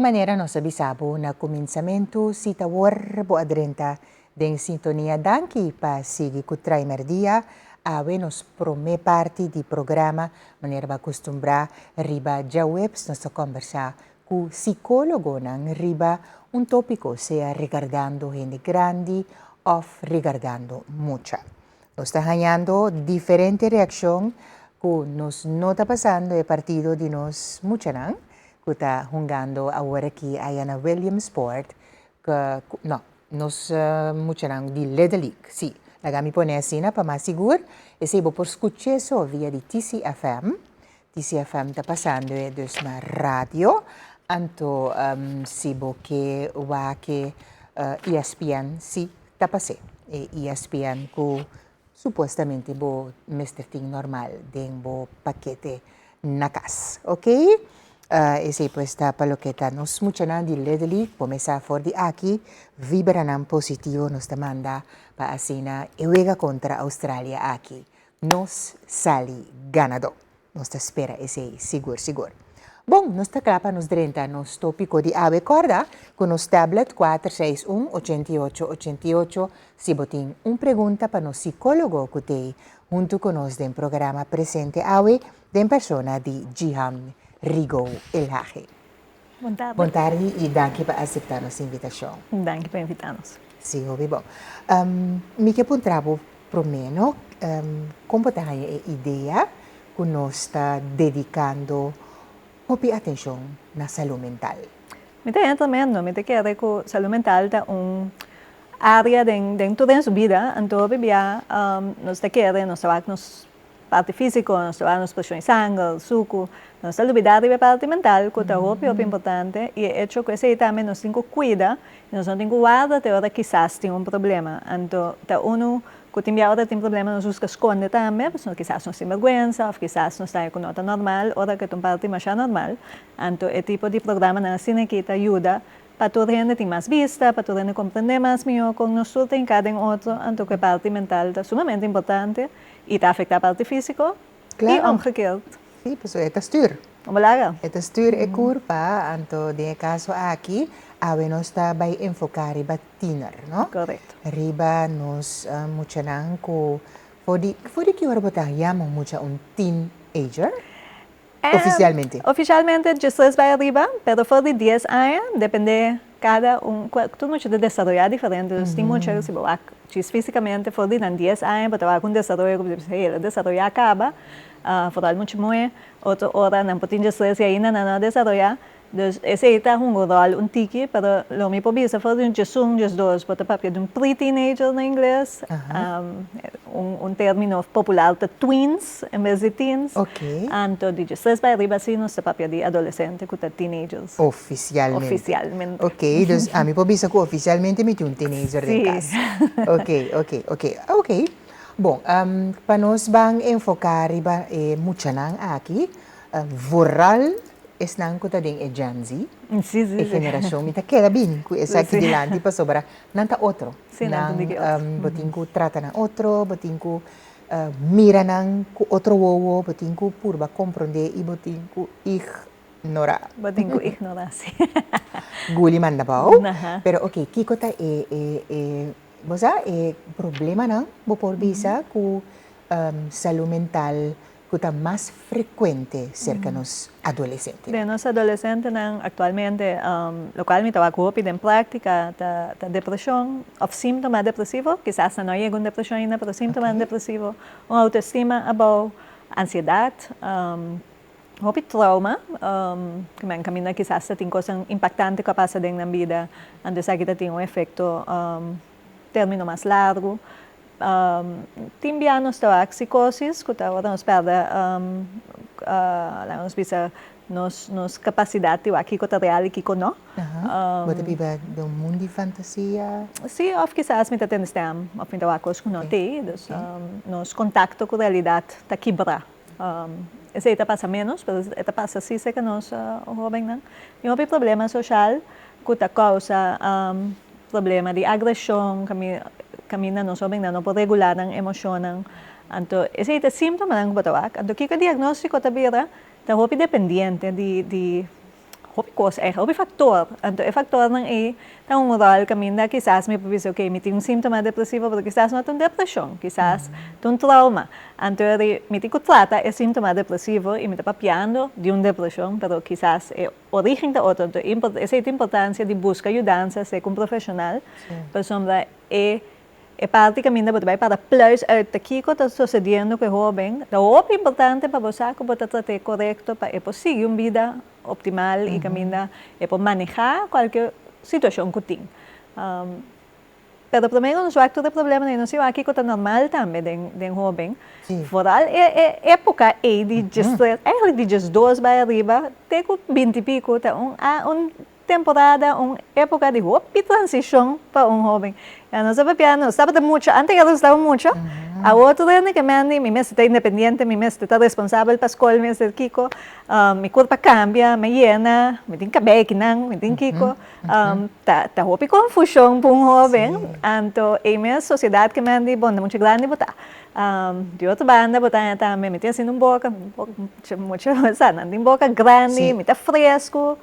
Manera nos a bisa bo na kuminsamentu, si ta wor bo a drenta den sintonia danki pa sigui ku Traimerdia. Awe nos promé parti di programa, manera bo a kustumbrá riba djaweps nos ta kòmbersá ku sikólogonan riba un tópiko, sea regardando hende grandi òf regardando mucha. Nos ta hañando diferente reakshon ku nos no ta pasando e partido di nos muchanan ku ta hungando awor aki aya na Williamsport, ku, no, nos muchanan di Little League, si, laga mi pone asina pa mas sigur. Esei bo por skuch'é so via di TCFM. TCFM ta pasando e dus na radio, anto si bo ke wak e ESPN si ta pas'é. E ESPN ku supuestamente bo mester tin normal den bo pakete na kas. Ok, esei pues ta pa loke ta nos muchanan di Little League. Bo mesa for di aki vibranan positivo nos ta manda pa asina e wega kontra Australia aki nos sali ganadó. Nos ta spera esei sigur sigur. Bon, nos ta kla pa nos drenta nos tópiko di awe. Kòrda ku nos tablet 461 88 88 si bo tin un pregunta pa nos sikólogo ku t'ei huntu ku nos den programa presente awe den persona di Jihan Rigo Elhage. Bon tardi. Bon tardi i danki pa aseptá nos invitashon. Danki pa invitá nos. Sí, hopi bon. Mi ke puntra bo Promé no, kon bo ta haña e idea ku nos ta dedikando hopi atenshon na salú mental? Mi ta haña tremendo. Mi ta kere ku salú mental ta un área den tur den su bida. Anto hopi bia nos ta kere, nos ta wak nos parti físiko, nos ta wak nos preshon di sanger, suku, nos ta lubidá riba e parti mental ku ta hopi hopi importante i e echo ku esei tambe nos tin ku kuida. Nos no tin ku warda te ora kisas tin un problema. Anto ta unu ku tin bia ora tin problema nos buska skonde tambe, pasobra kisas nos tin bèrgwensa òf kisas nos ta haña ku no ta normal, ora ku e ta un parti masha normal. Anto e tipo di programanan asina aki ta yuda pa tur hende tin mas bista, pa tur hende komprendé mas mihó kon nos tur ta hinká den otro. Anto ku e parti mental ta sumamente importante i ta afektá parti físiko i omgekeerd. Sí, pasobra e ta stuur. Como laga. E ta stuur e curpa, anto den e caso aki, awe nos ta bay enfoca riba tiener, no? Correcto. Riba nos muchanan cu for di, for di ki ora bo ta yama un mucha un teenager? Oficialmente. Oficialmente diestres bay ariba, pero for di dies aña, depende cada un, tur mucha ta desaroya diferente, dus tin mucha cu si bo wak djis fisicamente for di nan dies aña bo ta wak un desaroyo cu bo ta bisa, hey, el a desaroya caba, Vooral mucha muhé, otro ora nan por tin diestres i ainda nan no a desaroyá. Dus esei ta hunga un ròl un tiki, pero lo mi por bisa for di un diesun, diesdos, bo ta papia di un pre-teenager na ingles, un término popular ta tweens en bes di teens. Anto di diestres bai ariba si nos ta papia di adolesente ku ta teenagers. Ofisialmente. Ofisialmente. Ok, dus ami por bisa ku ofisialmente mi tin un teenager den kas. Ok, ok, ok, ok. Bon, pa nos ban enfoká riba e muchanan aki, vooral esnan ku ta den e Gen Z, e generashon, mi ta keda bin ku esaki dilanti pasobra nan ta otro. Nan, bo tin ku trata nan otro, bo tin ku mira nan ku otro wowo, bo tin ku purba komprondé i bo tin ku ignorá. Bo tin ku ignorá, si. Guli manda bou. Pero oke, kiko ta e Bo sa e problemanan bo por bisa ku salú mental ku ta mas frekuente serka nos adolesentenan? Den nos adolesentenan aktualmente lokual mi ta wak hopi den práktika ta depreshon òf síntoma depresivo, kisas nan no a yega un depreshon ainda pero síntoma depresivo, un outoestima abou, ansiedat. Hopi trauma, ku men kaminda kisas ta tin kosnan impaktante ku a pasa den nan bida, anto esaki ta tin un efekto término mas largu. Tin bia nos ta wak psikosis ku ta ora nos pèrdè laga nos bisa nos nos kapasidat di wak kiko ta real i kiko no. Bo ta biba den un mundu di fantasia? Si, òf kisas mi ta tende stèm òf mi ta wak kos ku no t'ei, dus nos kontakto ku realidat ta kibrá. Esei ta pasa ménos, pero e ta pasa sí serka nos hóbennan. Tin hopi problema soshal ku ta kousa problema di agreshon, kaminda nos hóbennan no por regulá nan emoshonnan. Anto esei ta síntomanan ku bo ta wak. Anto kiko e diagnóstiko ta bira? Ta hopi dependiente di. Hopi kos eigenlijk, hopi faktor. Anto e faktornan ei ta un ròl kaminda kisas mi por bisa oke mi tin un síntoma depresivo pero kisas no ta un depreshon, kisas ta un trauma. Anto mi tin ku trata e síntoma depresivo i mi ta papiando di un depreshon pero kisas e orígen ta otro. Anto esei ta importansia di buska yudansa serka un profeshonal pasobra e E parti kaminda bo ta bai para pluis uit ta kiko ta sosediendo ku e hoben. Ta hopi importante pa bo sa ku bo ta trat'é korekto pa e por sigui un bida optimal i kaminda e por manehá kualke situashon ku tin. Pero promé ku nos wak tur e problemanan ei nos tin wak kiko ta normal tambe den den hoben. Foral e e époka ei di diestres, eigenlijk di diesdos bai ariba te ku binti piku ta un un Temporada, un epoca di hopi transicion pa un hoben. Ya nos a papia, nos tabata mucha, antes ya nos tabata mucha, awor tur hende ke mandi, mi mester ta independiente, mi mester ta responsabel pa skol, mi mester kiko, mi kurpa kambia, mi yena, mi tin kabei kinan, mi tin kiko. Ta ta hopi konfushon pa un hoben, anto ei mes sosiedat ke mandi, bon, ta mucha grandi bo ta. Di otro banda bo ta haña tambe, mi tin asina un boka, mucha sa, nan tin boka grandi, mi ta fresku.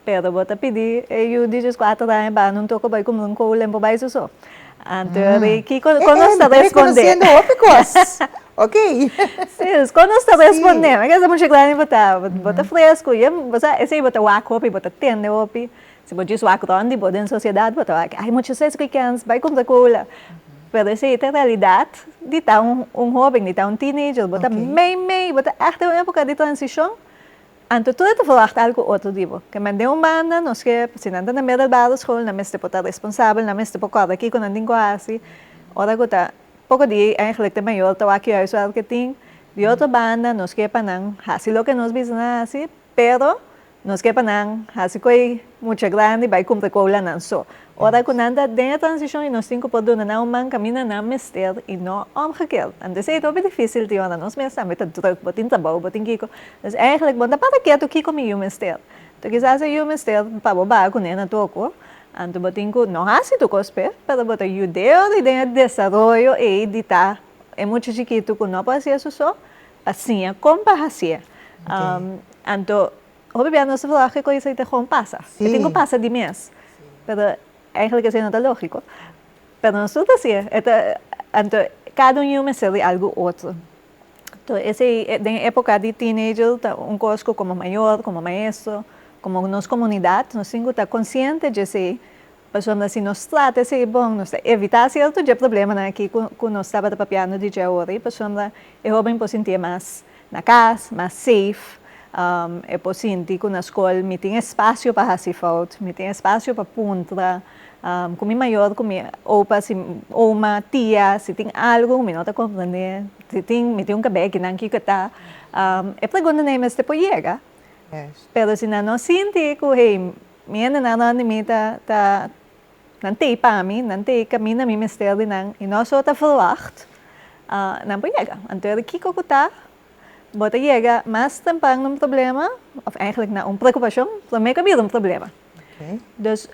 Pero bo ta pidi e yu di dieskuater aña banda un toko bai kumpra un koul en por bai su so. Anto e kiko kon nos ta responde? Rekonosiendo hopi kos. Ok. Si, kon nos ta responde? Mi keda mucha grandi bo ta, bo ta fresku, ye bo sa esei bo ta wak hopi, bo ta tende hopi. Si bo djis wak rond di bo den sosiedat bo ta wak, ai mucha ses ku kens bai kumpra koula. Pero esei ta realidat di ta un hoben, di ta un teenager, bo ta mei mei, bo ta ègt den un epoka di transishon. Anto tur e ta verwacht algu otro di bo. Ke men den un banda nos ke, si nan ta na middelbare school, nan mester por ta responsabel, nan mester por kòrda kiko nan tin ku hasi. Ora ku ta poko di eigenlijk ta mayor ta wak huiswerk ke tin. Di otro banda nos ke pa nan hasi loke nos bisa nan hasi, pero nos ke pa nan hasi koe mucha grandi bai kumpra koula nan so. Ora ku nan ta den e transishon i nos tin ku por duna nan un man kaminda nan mester i no omgekeerd. Anto esei ta hopi difisil tin ora nos mes tambe ta druk, bo tin trabou, bo tin kiko. Dus eigenlijk bo no ta para ketu kiko mi yu mester. Anto kisas e yu mester pa bo baha kuné na toko, anto bo tin ku no hasi tur kos p'e, pero bo ta yud'é ora den e desaroyo ei di ta e mucha chikitu ku no por hasié su so, pa siña kon pa hasié. Anto Hopi bia nos ta verwacht ku e kos ei ta gewoon pasa. E tin ku pasa di mes. Pero eigenlijk esei no ta lógiko. Pero nos tur ta hasié. E ta, anto kada un yu mester di algu otro. Anto esei den e époka di teenager ta un kos ku komo mayor, komo maestro, komo nos komunidat nos tin ku ta konsiente dje esei. Pasobra si nos trata esei bon nos ta evitá sierto dje problemanan aki ku nos tabata papiando di dje awor ei. Pasobra e hóben por sintié mas na kas, mas safe, e por sinti ku na skol mi tin espasio pa hasi fout, mi tin espasio pa puntra ku mi mayor, ku mi opa, si oma, tia, si tin algu ku mi no ta komprendé, si tin mi tin un kabei kinan kiko ta, e preguntanan ei mester por yega, pero si nan no sinti ku hey mi hendenan rònt di mi ta ta nan t'ei pa mi, nan t'ei kaminda mi mester di nan i no so ta verwacht, nan por yega. Anto e kiko ku ta, bo ta yega mas tempran na un problema, òf eigenlijk na un preokupashon, promé ku a bira un problema. Dus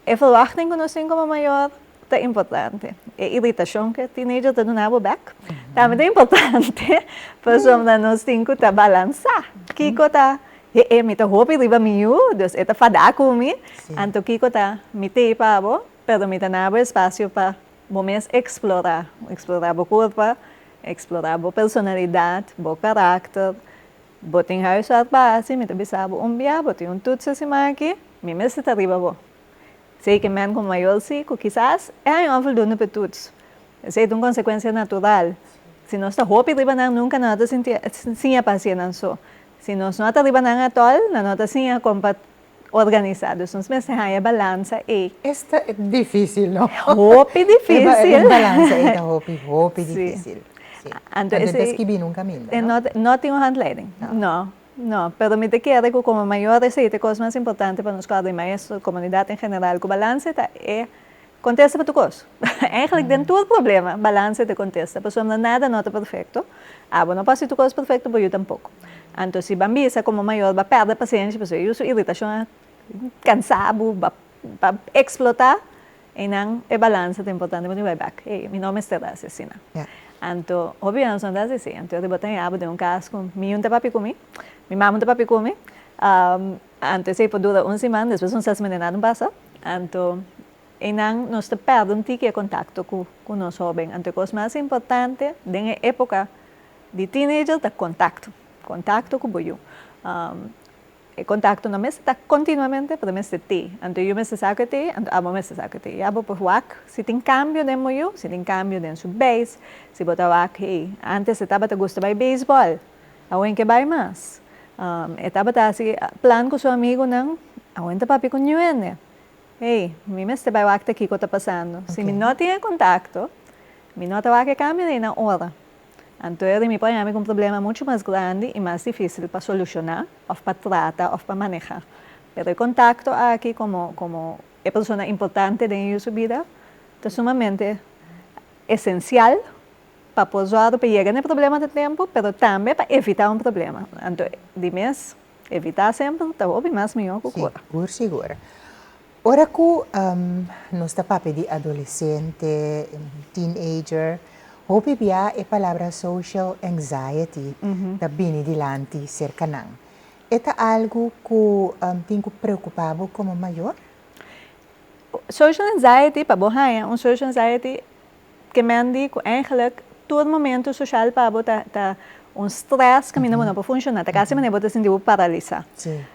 e verwachting ku nos tin komo mayor ta importante. E iritashon ku e teenager ta duna bo bèk tambe ta importante, pasobra nos tin ku ta balansá kiko ta He e, mi ta hopi riba mi yu, dus e ta fadá ku mi. Anto kiko ta mi tei pa bo, pero mi ta na bo espasio pa bo mes eksplorá. Eksplorá bo kurpa, eksplorá bo personalidat, bo karakter. Bo tin huiswerk pa hasi, mi ta bisa bo un bia, bo tin un toets e siman aki, mi mester ta riba bo. Esei ke men ku mayor si ku kisas e haña onvoldoende pa e toets. Esei ta un konsekuensia natural. Si nos ta hopi riba nan, nunka nan no ta sinti siña pa hasié nan so. Si nos no ta riba nan atòl, nan no ta siña kon pa organisá. Dus nos mester haña balansa ei. Esta difísil, no? Hopi difísil. E balansa ei ta hopi, hopi difísil. Sí. Anto esei. Anto ta skibí nunka minda, no? No tin un handleiding. No, no. Pero mi ta kere ku komo mayor esei ta e kos mas importante pa nos kòrda i maestro, komunidat en general, ku balansa ta e kontesta pa tur kos. Eigenlijk den tur problema, balansa ta e kontesta. Pasobra nada no ta perfekto. Abo no por hasi tur kos perfekto, bo yu tampoko. Anto si ban bisa komo mayor bo a pèrdè pasenshi pasobra e yu su iritashon a kansa bo, bo a eksplotá, einan e balansa ta importante. Bo tin bai bèk, ey, mi no mester hasi asina. Anto hopi bia nos no ta hasi así. Anto riba ta haña bo den un kas ku mi yu no ta papia ku mi, mi mama no ta papia ku mi. Anto esei por dura un siman, despues un ses mene nada no pasa. Anto einan nos ta pèrdè un tiki e kontakto ku ku nos hóben. Anto e kos mas importante den e époka di teenager ta kontakto, kontakto ku bo yu. E kontakto no mester ta kontinuamente, pero mester tei. Anto yu mester sa ku e tei, anto abo mester sa ku e tei. Ya bo por wak si tin kambio den bo yu, si tin kambio den su beis, si bo ta wak, hey, ántes e tabata gusta bai beisbòl, Awen ke bai mas. E tabata hasi plan ku su amigunan, awen ta papia ku niun hende. Hey, mi mester bai wak ta kiko ta pasando. Si mi no tin e kontakto, mi no ta wak e kambio ei na ora. Anto e mi por haña mi ku un problema muchu mas grandi i mas difísil pa solushoná òf pa trata òf pa manehá. Pero e kontakto aki komo komo e persona importante den e yu su bida ta sumamente esensial pa por zòrdu pa yega na e problema ta tempu, pero tambe pa evitá un problema. Anto di mes, evitá semper ta hopi mas mihó ku kura. Sigur, sigur. Ora ku nos ta papia di adolesente, teenager, hopi bia e palabra social anxiety ta bini dilanti serka nan. E ta algu ku tin ku preokupá bo komo mayor? Social anxiety, pa bo haña un social anxiety, Ke men di ku eigenlijk tur momento soshal pa bo ta ta un stress kaminda bo no por funshoná. Ta kasi manera bo ta sinti bo paralisá.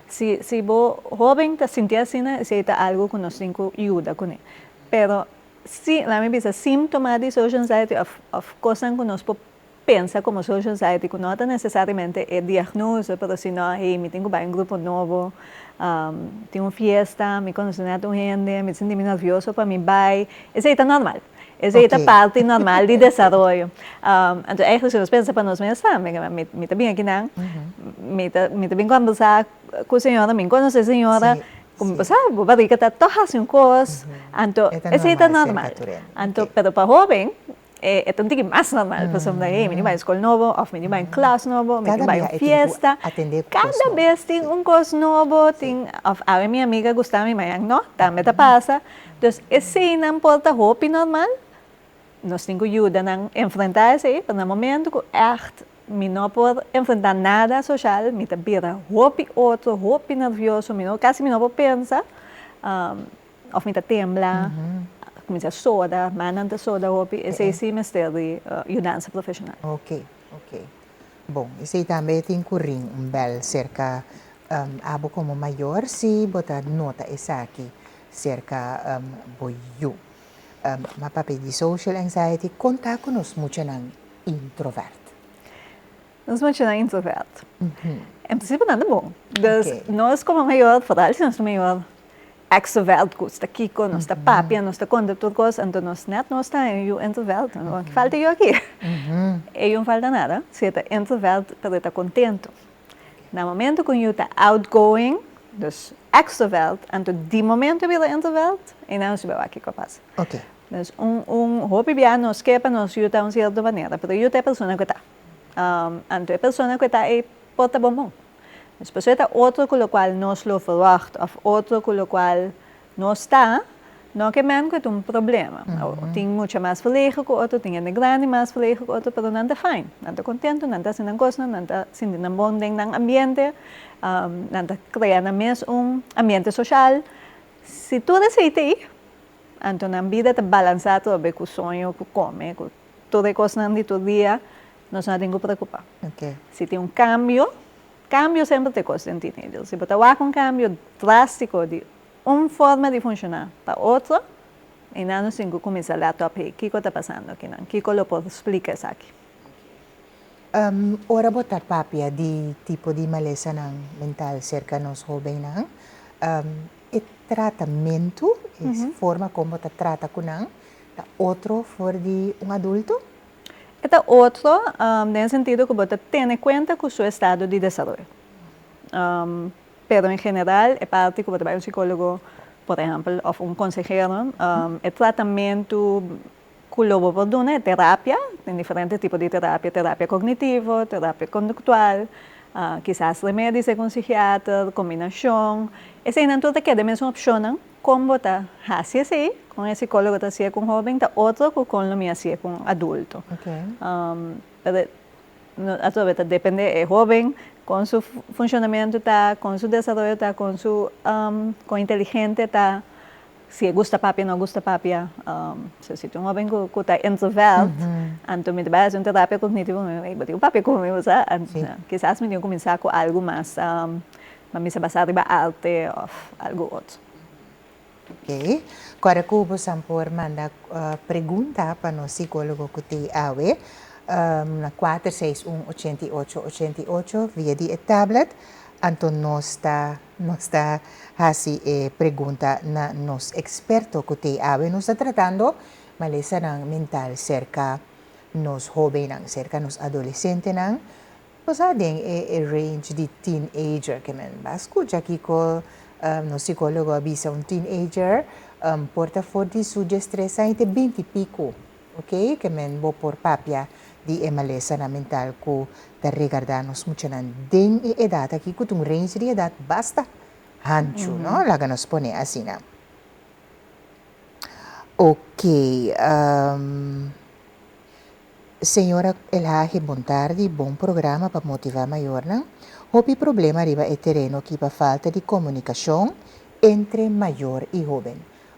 Si si bo hóben ta sinti asina esei ta algu ku nos tin ku yuda kuné. Pero si laat mi bisa síntoma di social anxiety òf òf kosnan ku nos por pensa komo social anxiety ku no ta nesesariamente e diagnose pero si no hey mi tin ku bai un grupo nobo tin un fiesta mi konosé net un hende mi ta sinti mi nervioso pa mi bai esei ta normal esei ta parti normal di desaroyo anto eigenlijk si nos pensa pa nos mes tambe mi ta bin akinan mi ta mi ta bin kombersá ku señora mi konosé señora ku mi por sa bo barika ta tòg hasi un kos anto esei ta normal anto pero pa hoben E ta un tiki mas normal pasobra hey mi tin bai skol nobo of mi tin bai un klas nobo, mi tin bai un fiesta. Kada bes tin un kos nobo, tin of awe mi amiga gusta mi mañan no, tambe ta pasa. Dus eseinan por ta hopi normal, nos tin ku yuda nan enfrenta esei, pero na momento ku ègt mi no por enfrenta nada soshal, mi ta bira hopi otro, hopi nervioso, mi no kasi mi no por pensa. Of mi ta tembla, kuminsá soda, mannan ta soda hopi, esei sí mester di yudansa profeshonal. Ok, ok. Bon, esei tambe tin ku ring un bèl serka abo komo mayor si bo ta nota esaki serka bo yu. Ma papia di social anxiety, kon ta ku nos muchanan introvert? Nos muchanan introvert. En prinsipio nan ta bon. Dus nos komo mayor, foral si nos ta mayor extrovert ku ta kiko, nos ta papia, nos ta konta tur kos, anto nos net nos ta un yu introvert. Ki falta yu aki? E yu no falta nada. Si e ta introvert pero e ta kontentu. Na momento ku un yu ta outgoing, dus extrovert, anto di momento e bira introvert, einan nos sibi wak kiko a pasa. Dus un hopi bia nos ke pa nos yu ta un sierto manera, pero yu ta e persona ku e ta. Anto e persona ku e ta ei por ta bon bon. Despues e ta otro ku lokual nos lo verwacht òf otro ku lokual nos ta, no ke men ku e ta un problema. Tin mucha mas verlegen ku otro, tin hende grandi mas verlegen ku otro, pero nan ta fijn. Nan ta kontentu, nan ta hasi nan kosnan, nan ta sinti nan bon den nan ambiente, nan ta krea nan mes un ambiente soshal. Si tur esei ta ei, anto nan bida ta balansá atrobe ku soño, ku kome, ku Tur e kosnan di tur dia nos no tin ku preokupá. Si tin un kambio, kambio semper ta e kos den teenager. Si bo ta wak un kambio drástiko di un forma di funshoná pa otro, einan nos tin ku kuminsá lèt òp, hey, kiko ta pasando akinan? Kiko lo por splika esaki? Ora bo ta papia di tipo di malesanan mental serka nos hóbennan, e tratamentu, e forma kon bo ta trata ku nan, Ta otro for di un adulto? E ta otro den sentido ku bo ta tene kuenta ku su estado di desaroyo. Pero en general e parti ku bo ta bai un sikólogo, por ehèmpel, òf un konsehero, e tratamentu ku lo bo por duna e terapia, tin diferente tipo di terapia, terapia kognitivo, terapia konduktual, kisas remedi segun sikiater, kombinashon, eseinan tur ta keda e mesun opshonnan. Kon bo ta hasi esei? Kon e sikólogo ta hasié ku un hóben ta otro ku kon lo mi hasié ku un adulto. Pero atrobe ta dependé e hóben, Kon su funshonamentu ta, kon su desaroyo ta, kon su kon inteligente ta, si e gusta papia, no gusta papia. So si tin un hoben ku ta introvert, anto mi ta bai hasi un terapia kognitivo, mi bo tin ku papia ku mi, bo sa. Kisas mi tin ku kuminsá ku algu mas, pa mi sa basá riba arte òf algu otro. Ok. Kòrda ku bo por manda pregunta pa nos sikólogo ku tin awe na 461 88 88 via di e tablet. Anto nos ta hasi e pregunta na nos eksperto ku tin awe. Nos ta tratando malesanan mental serka nos hóbennan, serka nos adolesentenan. Pues den e range di teenager ke men bai skucha kiko nos sikólogo a bisa, un teenager por ta for di su 13 te 20 piku, ok? Ke men bo por papia di e malesanan mental ku ta regardá nos muchanan den e edat aki, ku un range di edat basta hanchu, no? Laga nos pone asina. Ok, señora Elhage, bon tardi, bon programa pa motivá mayornan. Hopi problema riba e tereno aki pa falta di komunikashon entre mayor i hóben.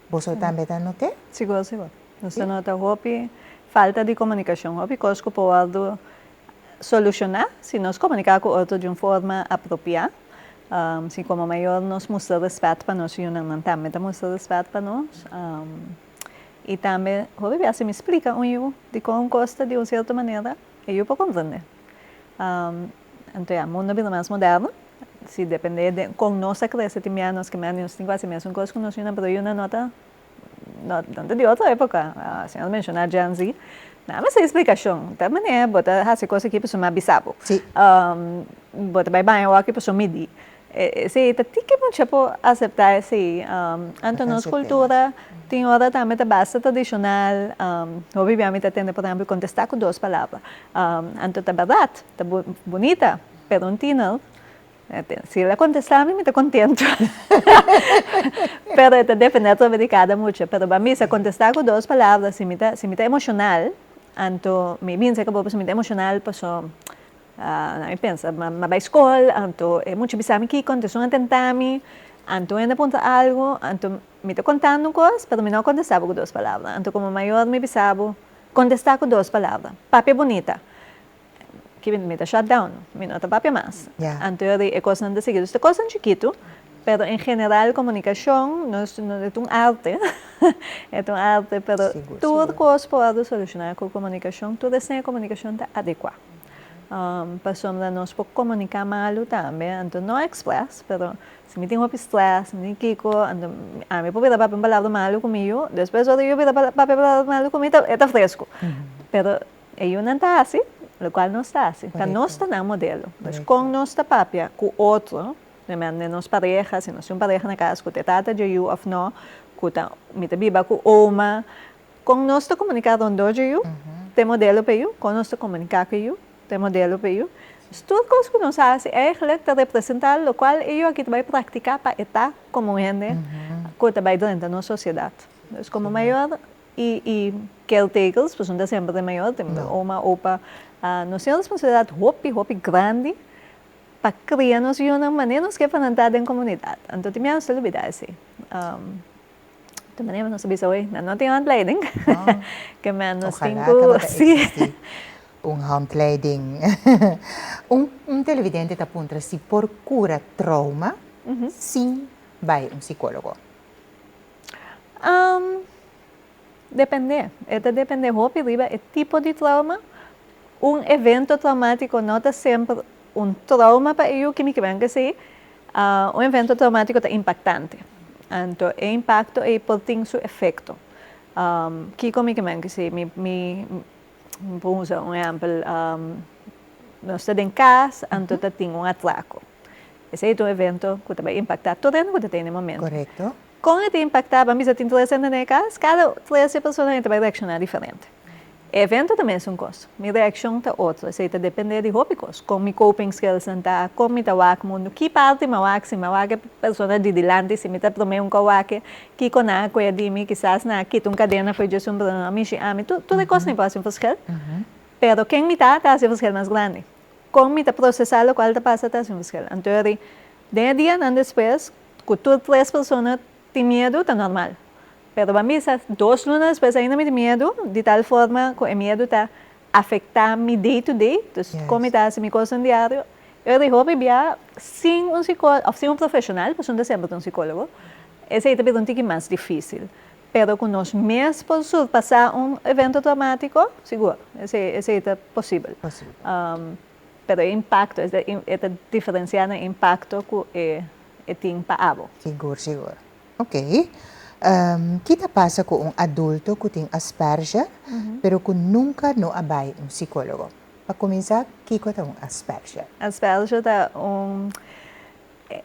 Bo tambe ta nota? Sigur, sigur. Nos ta nota hopi falta di komunikashon. Hopi kos ku por solushoná si nos komuniká ku otro di un forma apropiá. Si komo mayor nos mustra rèspèt pa nos yunan, tambe ta mustra rèspèt pa nos. I tambe, hopi bes si mi splika un yu di kon kos ta di un sierto manera, e yu por komprendé. Anto ya, mundu bira mas moderno, si dependé di kon nos a krese tin bia nos ke nos tin ku hasi mesun kos ku nos yunan, pero yunan no ta no ta di otro époka. Señor menshoná Gen Z, nan mester splikashon. Ta manera bo ta hasi kos aki pasobra mi a bisa bo. Bo ta bai baña awor aki pasobra mi di. Si, ta tiki mucha por aseptá esei. Anto nos kultura tin ora tambe ta basta tradishonal. Hopi bia mi ta tende, por ehèmpel, kontestá ku dos palabra. Anto ta bèrdat, ta bunita, pero un tiener, si el a kontestá mi, mi ta kontentu. Pero e ta dependé tambe di kada mucha. Pero pa mi, si a kontestá ku dos palabra, si mi ta emoshonal, anto mi binse ku bo pasobra mi ta emoshonal pasobra mi pensa, m'a bai skol, anto e mucha bisa mi kiko, anto esun a tenta mi, anto hende a puntra algu, anto mi ta kontando un kos, pero mi no a kontestá bo ku dos palabra. Anto komo mayor mi bisa bo, kontestá ku dos palabra. Papia bunita. Ki mi ta shut down, mi no ta papia mas. Anto e kosnan ta sigui. Dus ta kosnan chikitu, pero en general komunikashon no ta un arte, e ta un arte, pero tur kos por wòrdu solushoná ku komunikashon, tur esei komunikashon ta adekuá. Pasobra nos por komuniká malu tambe, anto no express, pero si mi tin hopi stress, mi tin kiko, anto ami por bira papia un palabra malu ku mi yu, despues ora yu bira papia palabra malu ku mi e ta fresku. Pero e yunan ta hasi lokual nos ta hasi, ta nos ta nan modelo. Dus kon nos ta papia ku otro, den nos pareha, si nos tin un pareha na kas ku ta e tata dje yu òf no, ku ta mi ta biba ku oma, kon nos ta komuniká rondó dje yu, ta e modelo pa e yu, kon nos ta komuniká ku e yu, ta e modelo pa e yu. Dus tur kos ku nos hasi eigenlijk ta representá lokual e yu aki ta bai praktiká pa e ta komo un hende ku ta bai drenta nos sosiedat. Dus komo mayor i caretakers, pasobra no ta semper e mayor, tin oma, opa, nos tin un responsabilidat hopi, hopi grandi pa kria nos yunan manera nos ke pa nan ta den komunidat. Anto tin bia nos ta lubidá esei. Di manera nos a bisa oe, nan no tin handleiding. Ke men nos tin ku sí. Un handleiding. Un televidente ta puntra si por kura trauma sin bai un sikólogo. Dependé. E ta dependé hopi riba e tipo di trauma. Un evento traumátiko no ta semper un trauma pa e yu, ke mi ke ben ku esei. Un evento traumátiko ta impaktante. Anto e impakto ei por tin su efekto. Kiko mi ke men ku esei? Mi por usa un ehèmpel, nos ta den kas, anto ta tin un atrako. Esei ta un evento ku ta bai impaktá tur hende ku ta tene momento. Kon e ta impaktá? Ban bisa tin tres hende den e kas, kada tres persona ta bai reakshoná diferente. E evento ta mesun kos, mi reakshon ta otro, esei ta dependé di hopi kos, kon mi coping skills nan ta, kon mi ta wak mundu, ki parti mi a wak, si mi a wak e persona di dilanti, si mi ta promé un kos wak, kiko nan a kuer di mi, kisas nan a kita un kadena for dje sun, pero nan a mishi ami, tur e kosnan por hasi un verschil, pero ken mi ta, ta hasi e verschil mas grandi. Kon mi ta prosesá lokual ta pasa ta hasi un verschil. Anto di den e dianan despues ku tur tres persona tin miedu ta normal. Pero ban bisa 2 luna despues ainda mi tin miedu di tal forma ku e miedu ta afektá mi day to day, dus kon mi ta hasi mi kosnan diario. Eu di hopi bia sin un psicólogo of sin un profesional, pasobra no ta semper ta un psicólogo, esei ta bira un tiki mas difísil. Pero ku nos mes por surpasá un evento traumático, sigur, esei ta posibel. Pero e impakto, e ta diferensiá na impakto ku e tin pa abo. Sigur, sigur. Ok. Ki ta pasa ku un adulto ku tin Asperger, pero ku nunka no a bai un psicólogo? Pa kuminsá, kiko ta un Asperger? Asperger ta un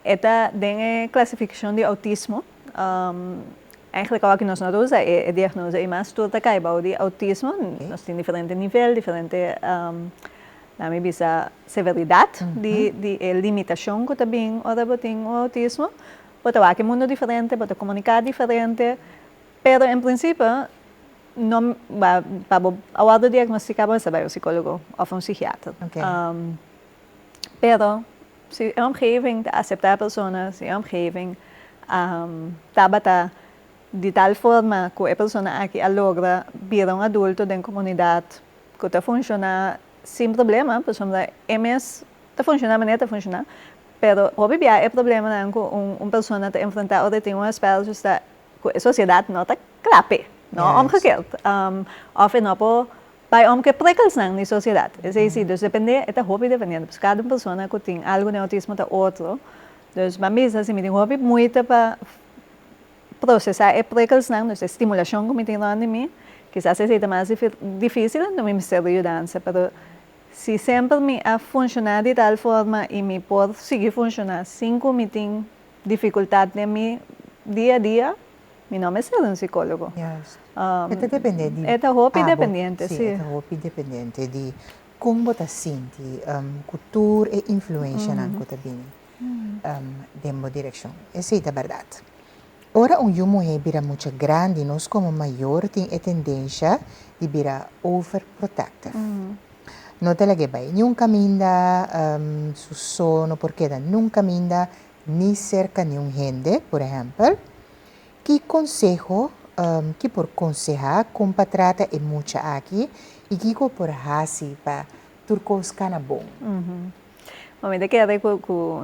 e ta den e klasifikashon di outismo. Eigenlijk awor ku nos no ta usa e diagnose ei mas, tur ta kai bou di outismo. Nos tin diferente nivel, diferente, laat mi bisa, severidat di e limitashon ku ta bin ora bo tin un outismo. Bo ta wak e mundu diferente, bo ta komuniká diferente, pero en prinsipio no pa bo a wòrdu diagnostiká bo mester bai un psikólogo òf un psikiater. Pero si e omgeving ta aseptá e persona, si e omgeving tabata di tal forma ku e persona aki a logra bira un adulto den komunidat ku ta funshoná sin problema, pasobra e mes ta funshoná manera ta funshoná, pero hopi bia e problemanan ku un persona ta enfrentá ora e tin un Asperger ta ku e sosiedat no ta kla p'e, no omgekeerd. Òf e no por bai om ku e prikkelsnan di sosiedat. Esei si, dus dependé, e ta hopi dependiente, pasobra kada un persona ku tin algu den outismo ta otro. Dus ban bisa si mi tin hopi moeite pa prosesá e prikkelsnan, dus e stimulashon ku mi tin rònt di mi, kisas esei ta mas difísil, anto mi mester di yudansa. Pero si semper mi a funshoná di tal forma i mi por sigui funshoná sin ku mi tin difikultat den mi dia a dia, mi no mester un psikólogo. Juist. E ta dependé di E ta hopi dependiente, si. E ta hopi dependiente di kon bo ta sinti ku tur e influenshanan ku ta bini den bo direkshon. Esei ta bèrdat. Ora un yu muhé bira mucha grandi, nos komo mayor tin e tendensha di bira overprotective. No ta lag'é bai niun kaminda, su so no por keda nun kaminda, ni serka niun hende, por ehèmpel. Ki konseho, ki por konsehá kon pa trata e mucha aki i kiko por hasi pa tur kos kana bon? Bo mi ta kere ku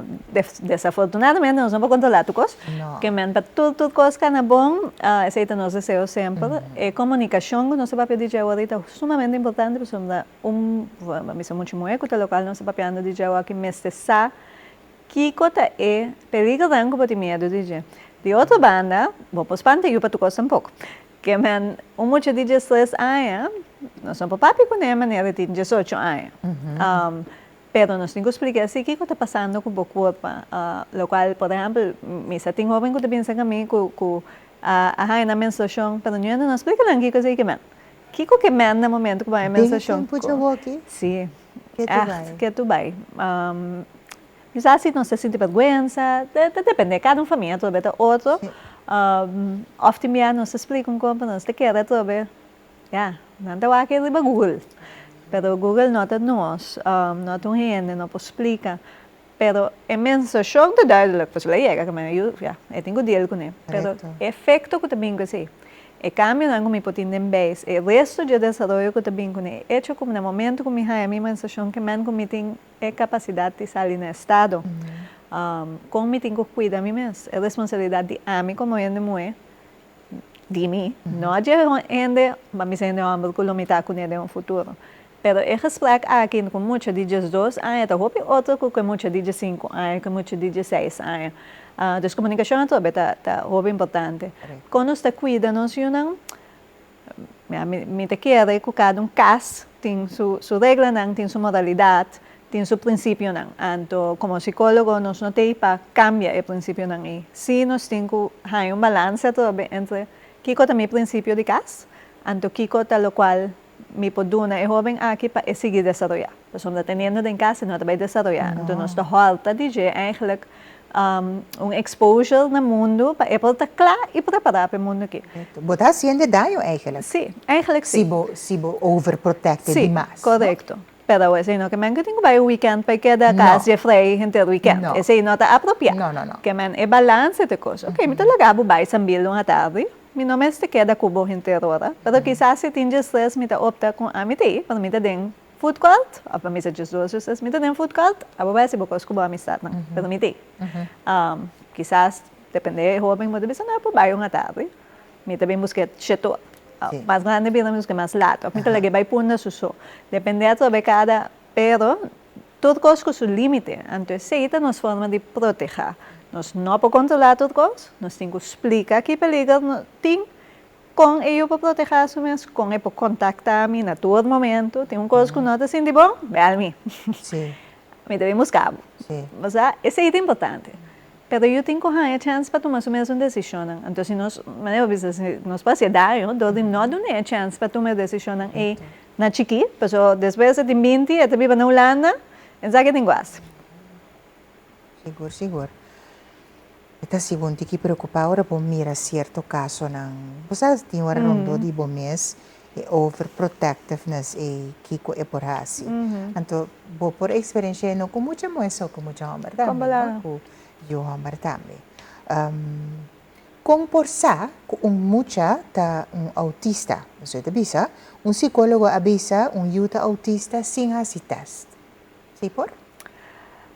desafortunadamente nos no por kontrolá tur kos. Ke men pa tur kos kana bon, esei ta nos deseo semper. E komunikashon ku nos ta papia di dje awor ta sumamente importante pasobra un, bo bisa mucha muhé ku ta lokal nos ta papiando di dje awor aki mester sa kiko ta e peligronan ku bo tin miedu di dje. Di otro banda, bo por spanta yu pa tur kos tampoko. Ke men un mucha di 13 aña, nos no por papia kuné manera di tin 18 aña. Pero nos tin ku splika si kiko ta pasando ku bo kurpa. Lokual, por ehèmpel, mi sa tin hóben ku ta bin serka mi ku a haña nan menstruashon, pero niun no splika nan kiko esei ke men. Kiko ke men na momento ku bo haña menstruashon? Den tempu djawoki? Si. Ke tu bai? Ke tu bai. Mi sa si nos ta sinti bèrgwensa, ta depende, kada un famia atrobe ta otro. Òf tin bia nos ta splika un kon, pero nos ta kere atrobe, ya, nan ta wak riba Google. Pero Google no ta nos, no ta un hende, no por splika. Pero e menstruashon ta duidelijk, pasobra el a yega kaminda yu, ya, e tin ku deal kuné. Pero e efekto ku ta bin ku esei, e kambionan ku mi por tin den beis, e resto dje desaroyo ku ta bin kuné, e echo ku na momento ku mi haña mi menstruashon ke men ku mi tin e kapasidat di sali na estado, kon mi tin ku kuida mi mes, e responsabilidat di ami komo hende muhé, di mi, no dje hende, pa mi ser hende hòmber ku lo mi ta kuné den un futuro. Pero e gesprek aki ku mucha di 12 aña ta hopi otro ku e mucha di 15 aña, ku e mucha di 16 aña. Dus komunikashon atrobe ta hopi importante. Kon nos ta kuida nos yunan, mi ta kere ku kada un kas tin su reglanan, tin su moralidat, tin su prinsipionan. Anto komo psikólogo nos no t'ei pa kambia e prinsipionan ei. Si nos tin ku haña un balanse atrobe entre kiko ta mi prinsipio di kas, anto kiko ta lokual mi por duna e hóben aki pa e sigui desaroyá. Pasobra teniendo den kas e no ta bai desaroyá. Anto nos ta hòlta di dje eigenlijk un exposure na mundu pa e por ta kla i prepará pa e mundu aki. Bo ta hasiendo daño eigenlijk. Si, eigenlijk si. Si bo overprotecte dimas. Si, korekto. Pero esei no ke men ku tin ku bai un weekend pa e keda kas dje frei henter weekend. Esei no ta apropiá. Ke men e balanse ta e kos. Oke, mi ta laga bo bai Sambil un atardi. Mi no mester keda ku bo henter ora. Pero kisas si tin dje stres mi ta opta ku ami ta ei, pero mi ta den food court, òf pa mi sa djes dos djes tres, mi ta den food court, abo bai hasi bo kos ku bo amistatnan, pero mi ta ei. Kisas depende e hoben bo ta bisa no, por bai un atardi. Mi ta bin busk'é shetor. Mas grandi bira mi busk'é mas laat. Of mi ta lag'é bai punda su so. Depende atrobe kada, pero tur kos ku su limite. Anto esei ta nos forma di protehá. Nos no por kontrolá tur kos, nos tin ku splika ki peliger tin, kon e yu por protehá su mes, kon e por kontaktá mi na tur momento. Tin un kos ku no ta sinti bon, bèl mi. Mi ta bin buska bo. Osea, esei ta importante. Pero yu tin ku haña chèns pa tuma su mesun desishonnan. Anto si nos, manera bo bisa, si nos por hasié daño dor di no dun'é e chèns pa tuma e desishonnan ei na chikí, pasobra despues e tin binti, e ta biba na Hulanda, e sa ke tin ku hasi. Sigur, sigur. E ta sigur un tiki preokupá ora bo mira sierto kasonan. Bo sa tin ora rondó di bo mes e overprotectiveness ei kiko e por hasi. Anto bo por eksperensh'é no ku mucha muhé so, ku mucha hòmber tambe, no? Ku yu hòmber tambe. Kon por sa ku un mucha ta un outista? Boso ta bisa, un sikólogo a bisa un yu ta outista sin hasi tèst. Si por?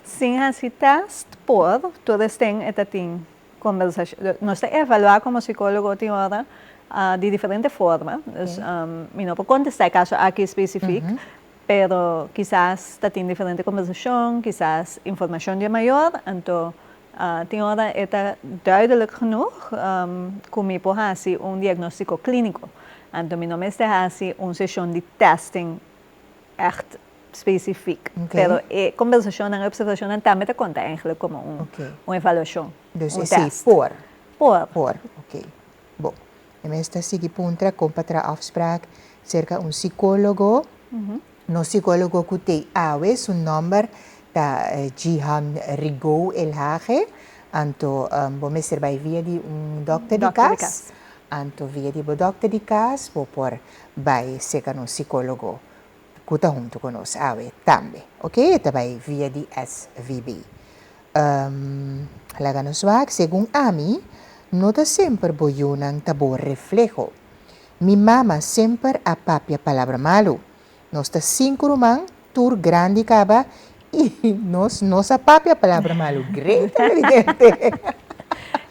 Sin hasi tèst por, tur esten e ta tin Conversacion, nos ta evaluá como psicólogo tin ora di diferente forma, dus mi no por contestá e caso aki specific, pero kisas ta tin diferente conversacion, kisas informacion di e mayor, anto tin ora e ta duidelijk genoeg cu mi por haci un diagnostico clinico, anto mi no mester haci un sesion di testing echt specifiek. Pero e conversacionnan, e observacionnan tambe ta conta eigenlijk como un, un evaluacion. Dus un esey test. Por. Por. Por, ok. Bo. E mes ta sigui puntra con pa traha afspraak cerca un psicologo. Nos psicologo cu t'ey awe, su nomber ta Jihan Rigaud Elhage. Anto bo mester bay via di un dokter di Dokter di cas. cas. Anto via di bo dokter di cas bo por bay cerca nos psicologo ku ta huntu ku nos awe tambe. Ok, e ta bai via di SVB. Laga nos wak, segun ami, no ta semper bo yunan ta bo refleho. Mi mama semper a papia palabra malu. Nos ta sinku ruman, tur grandi kaba, i nos no sa papia palabra malu. Great, televidente!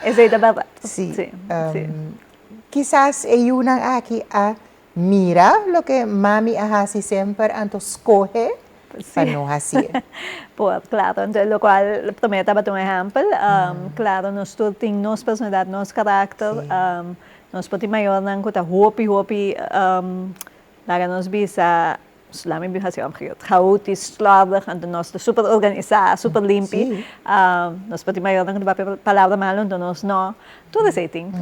Esei ta bèrdat. Sí. Sí, sí. Kisas e yunan aki a Mira loke mami a hasi semper anto skohe pa no hasié. Por, claro. Anto locual promé tabata un ehempel. Claro, nos tur tin nos personalidad, nos karakter. Nos por tin mayornan ku ta hopi, hopi, laga nos bisa, laat mi hasi omgekeerd, chaotisch, slordig, anto nos ta super organisá, super limpi. Nos por tin mayornan ku ta papia palabra malu, anto nos no. Tur esei tin.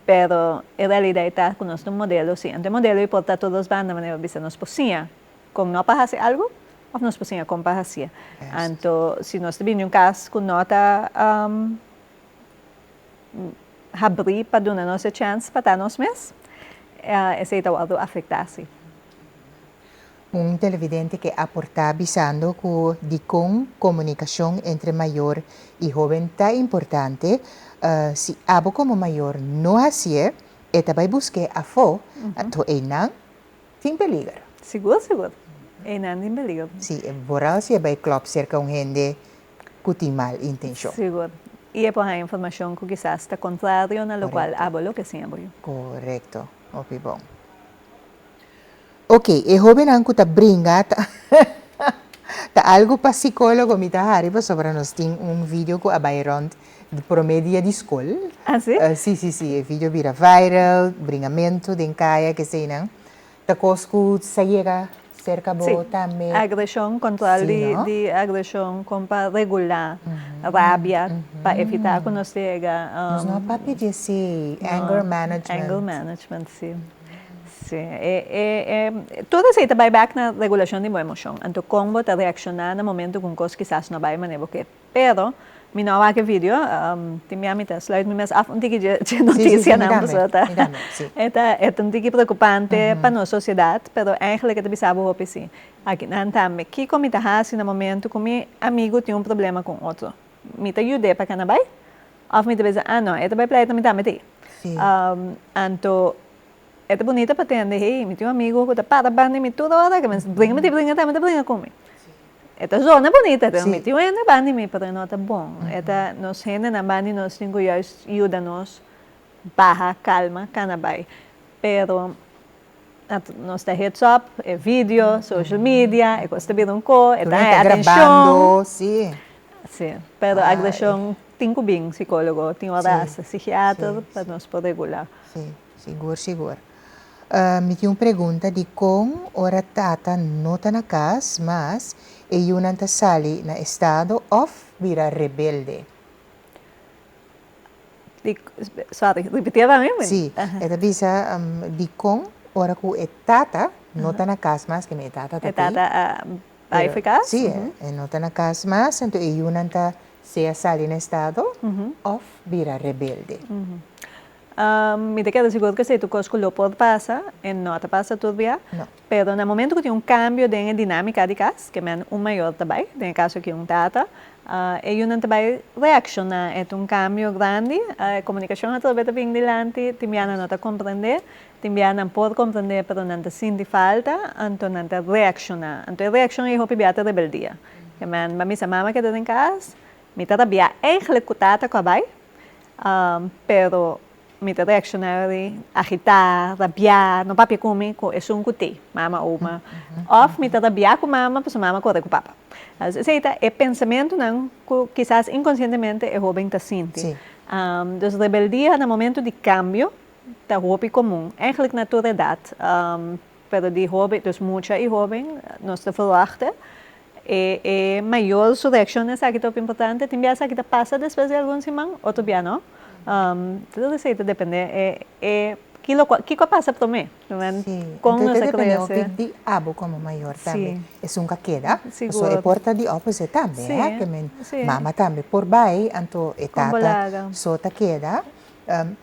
Pero e realidad ta cu nos ta un modelo, si. Anto e modelo ei por ta tur dos banda, manera bo bisa, nos por siña con no pa haci algo of nos por siña con pa hacié. Anto si nos ta bini di un cas cu no ta habri pa duna nos e chance pa ta nos mes, esei ta wordo afecta, si. Un televidente ke aportá bisando ku dikon komunikashon entre mayor i hóben ta importante, si abo komo mayor no hasié, e ta bai busk'é afó, anto einan tin peliger. Sigur, sigur. Einan tin peliger. Sí, vooral si e bai klòp serka un hende ku tin mal intenshon. Sigur. I e por haña informashon ku kisas ta kontrario na lokual abo lo ke siña bo yu. Korekto. Hopi bon. Ok, e hobennan ku ta bringa ta ta algu pa sikólogo mi ta hari pasobra nos tin un video ku a bai rònt di promé dia di skol. Ah, si? Si, si, si, e video bira viral, bringamentu den kaya, keseinan. Ta kos ku sa yega serka bo Si, tambe? agreshon, kontrol Si, di no? di agreshon kon pa regulá rabia pa evitá ku nos ta yega Nos no a papia di esei, anger No, management. anger management, si. Sí, e e e tur esei ta bai bek na regulashon di bo emoshon. Anto kon bo ta reakshoná na momento ku un kos kisas no bai manera bo ke. Pero, Mi no a wak e video, tin bia mi ta sluit mi mes af un tiki dje dje noticianan pasobra ta e ta e ta un tiki preocupante pa nos sociedad, pero eigenlijk e ta bisa bo hopi si. Akinan tambe, kiko mi ta hasi na momento ku mi amigu tin un problema ku un otro? Mi ta yud'é pa kana bai òf mi ta bisa, ah no, e ta bai pleita mi tambe ta ei? Anto e ta bunita pa tende, hey, mi tin un amigu ku ta para banda di mi tur ora, ke mi bringa mi ta bringa tambe ta bringa ku mi. E ta zona bunita, pero mi tin un hende banda di mi, pero e no ta bon. E ta nos hendenan banda di nos tin ku juist yuda nos baha, kalma, kana bai. Pero nos ta hits up, e video, social media, e kos ta bira un ko, e ta haña atenshon. Sí, pero agreshon tin ku bin sikólogo, tin ora hasta sikiater pa nos por regulá. Sí, sigur, sigur. Mi tin un pregunta, dikon ora tata no ta na kas mas e yunan ta sali na estado òf bira rebelde? Sorry, repitié pa mi? Sí, e ta bisa dikon ora ku e tata no ta na kas mas, ke mi e tata ta E tata a bai for kas? Sí, e no ta na kas mas, anto e yunan ta sea sali na estado òf bira rebelde. Mi ta keda sigur ku esei tur kos ku lo por pasa, e no ta pasa tur bia, pero na momento ku tin un kambio den e dinámika di kas, ke men un mayor ta bai, den e kaso aki un tata, e yunan ta bai reakshoná, e ta un kambio grandi, e komunikashon atrobe ta bin dilanti, tin bia nan no ta komprendé, tin bia nan por komprendé pero nan ta sinti falta, anto nan ta reakshoná, anto e reakshon ei hopi bia ta rebeldia, ke men ba misa mama keda den kas, mi ta rabia eigentlik ku tata ku a bai, Pero mi ta reacciona di agita, rabia, no papia cu mi cu esun cu ti, mama, oma. Of mi ta rabia cu mama pasobra mama core cu papa. Esey ta e pensamentonan cu kisas inconcientemente e hoben ta sinti. Dus rebeldia na momento di cambio ta hopi comun, eigenlijk na tur edad. Pero di hoben, dus mucha y hoben, nos ta verwachta e e mayor su reaccion na esaki ta hopi importante. Tin bia esaki ta pasa despues di algun siman, otro bia no. Tur esei ta depende e e kilo kiko a pasa prome, Sí, kon enton nos ta a depende crece. hopi di abo como mayor tambe. Esun ka keda, Sigur. pasobra e por ta di opposite tambe, hè, ke men mama tambe por bai, anto e tata so ta keda.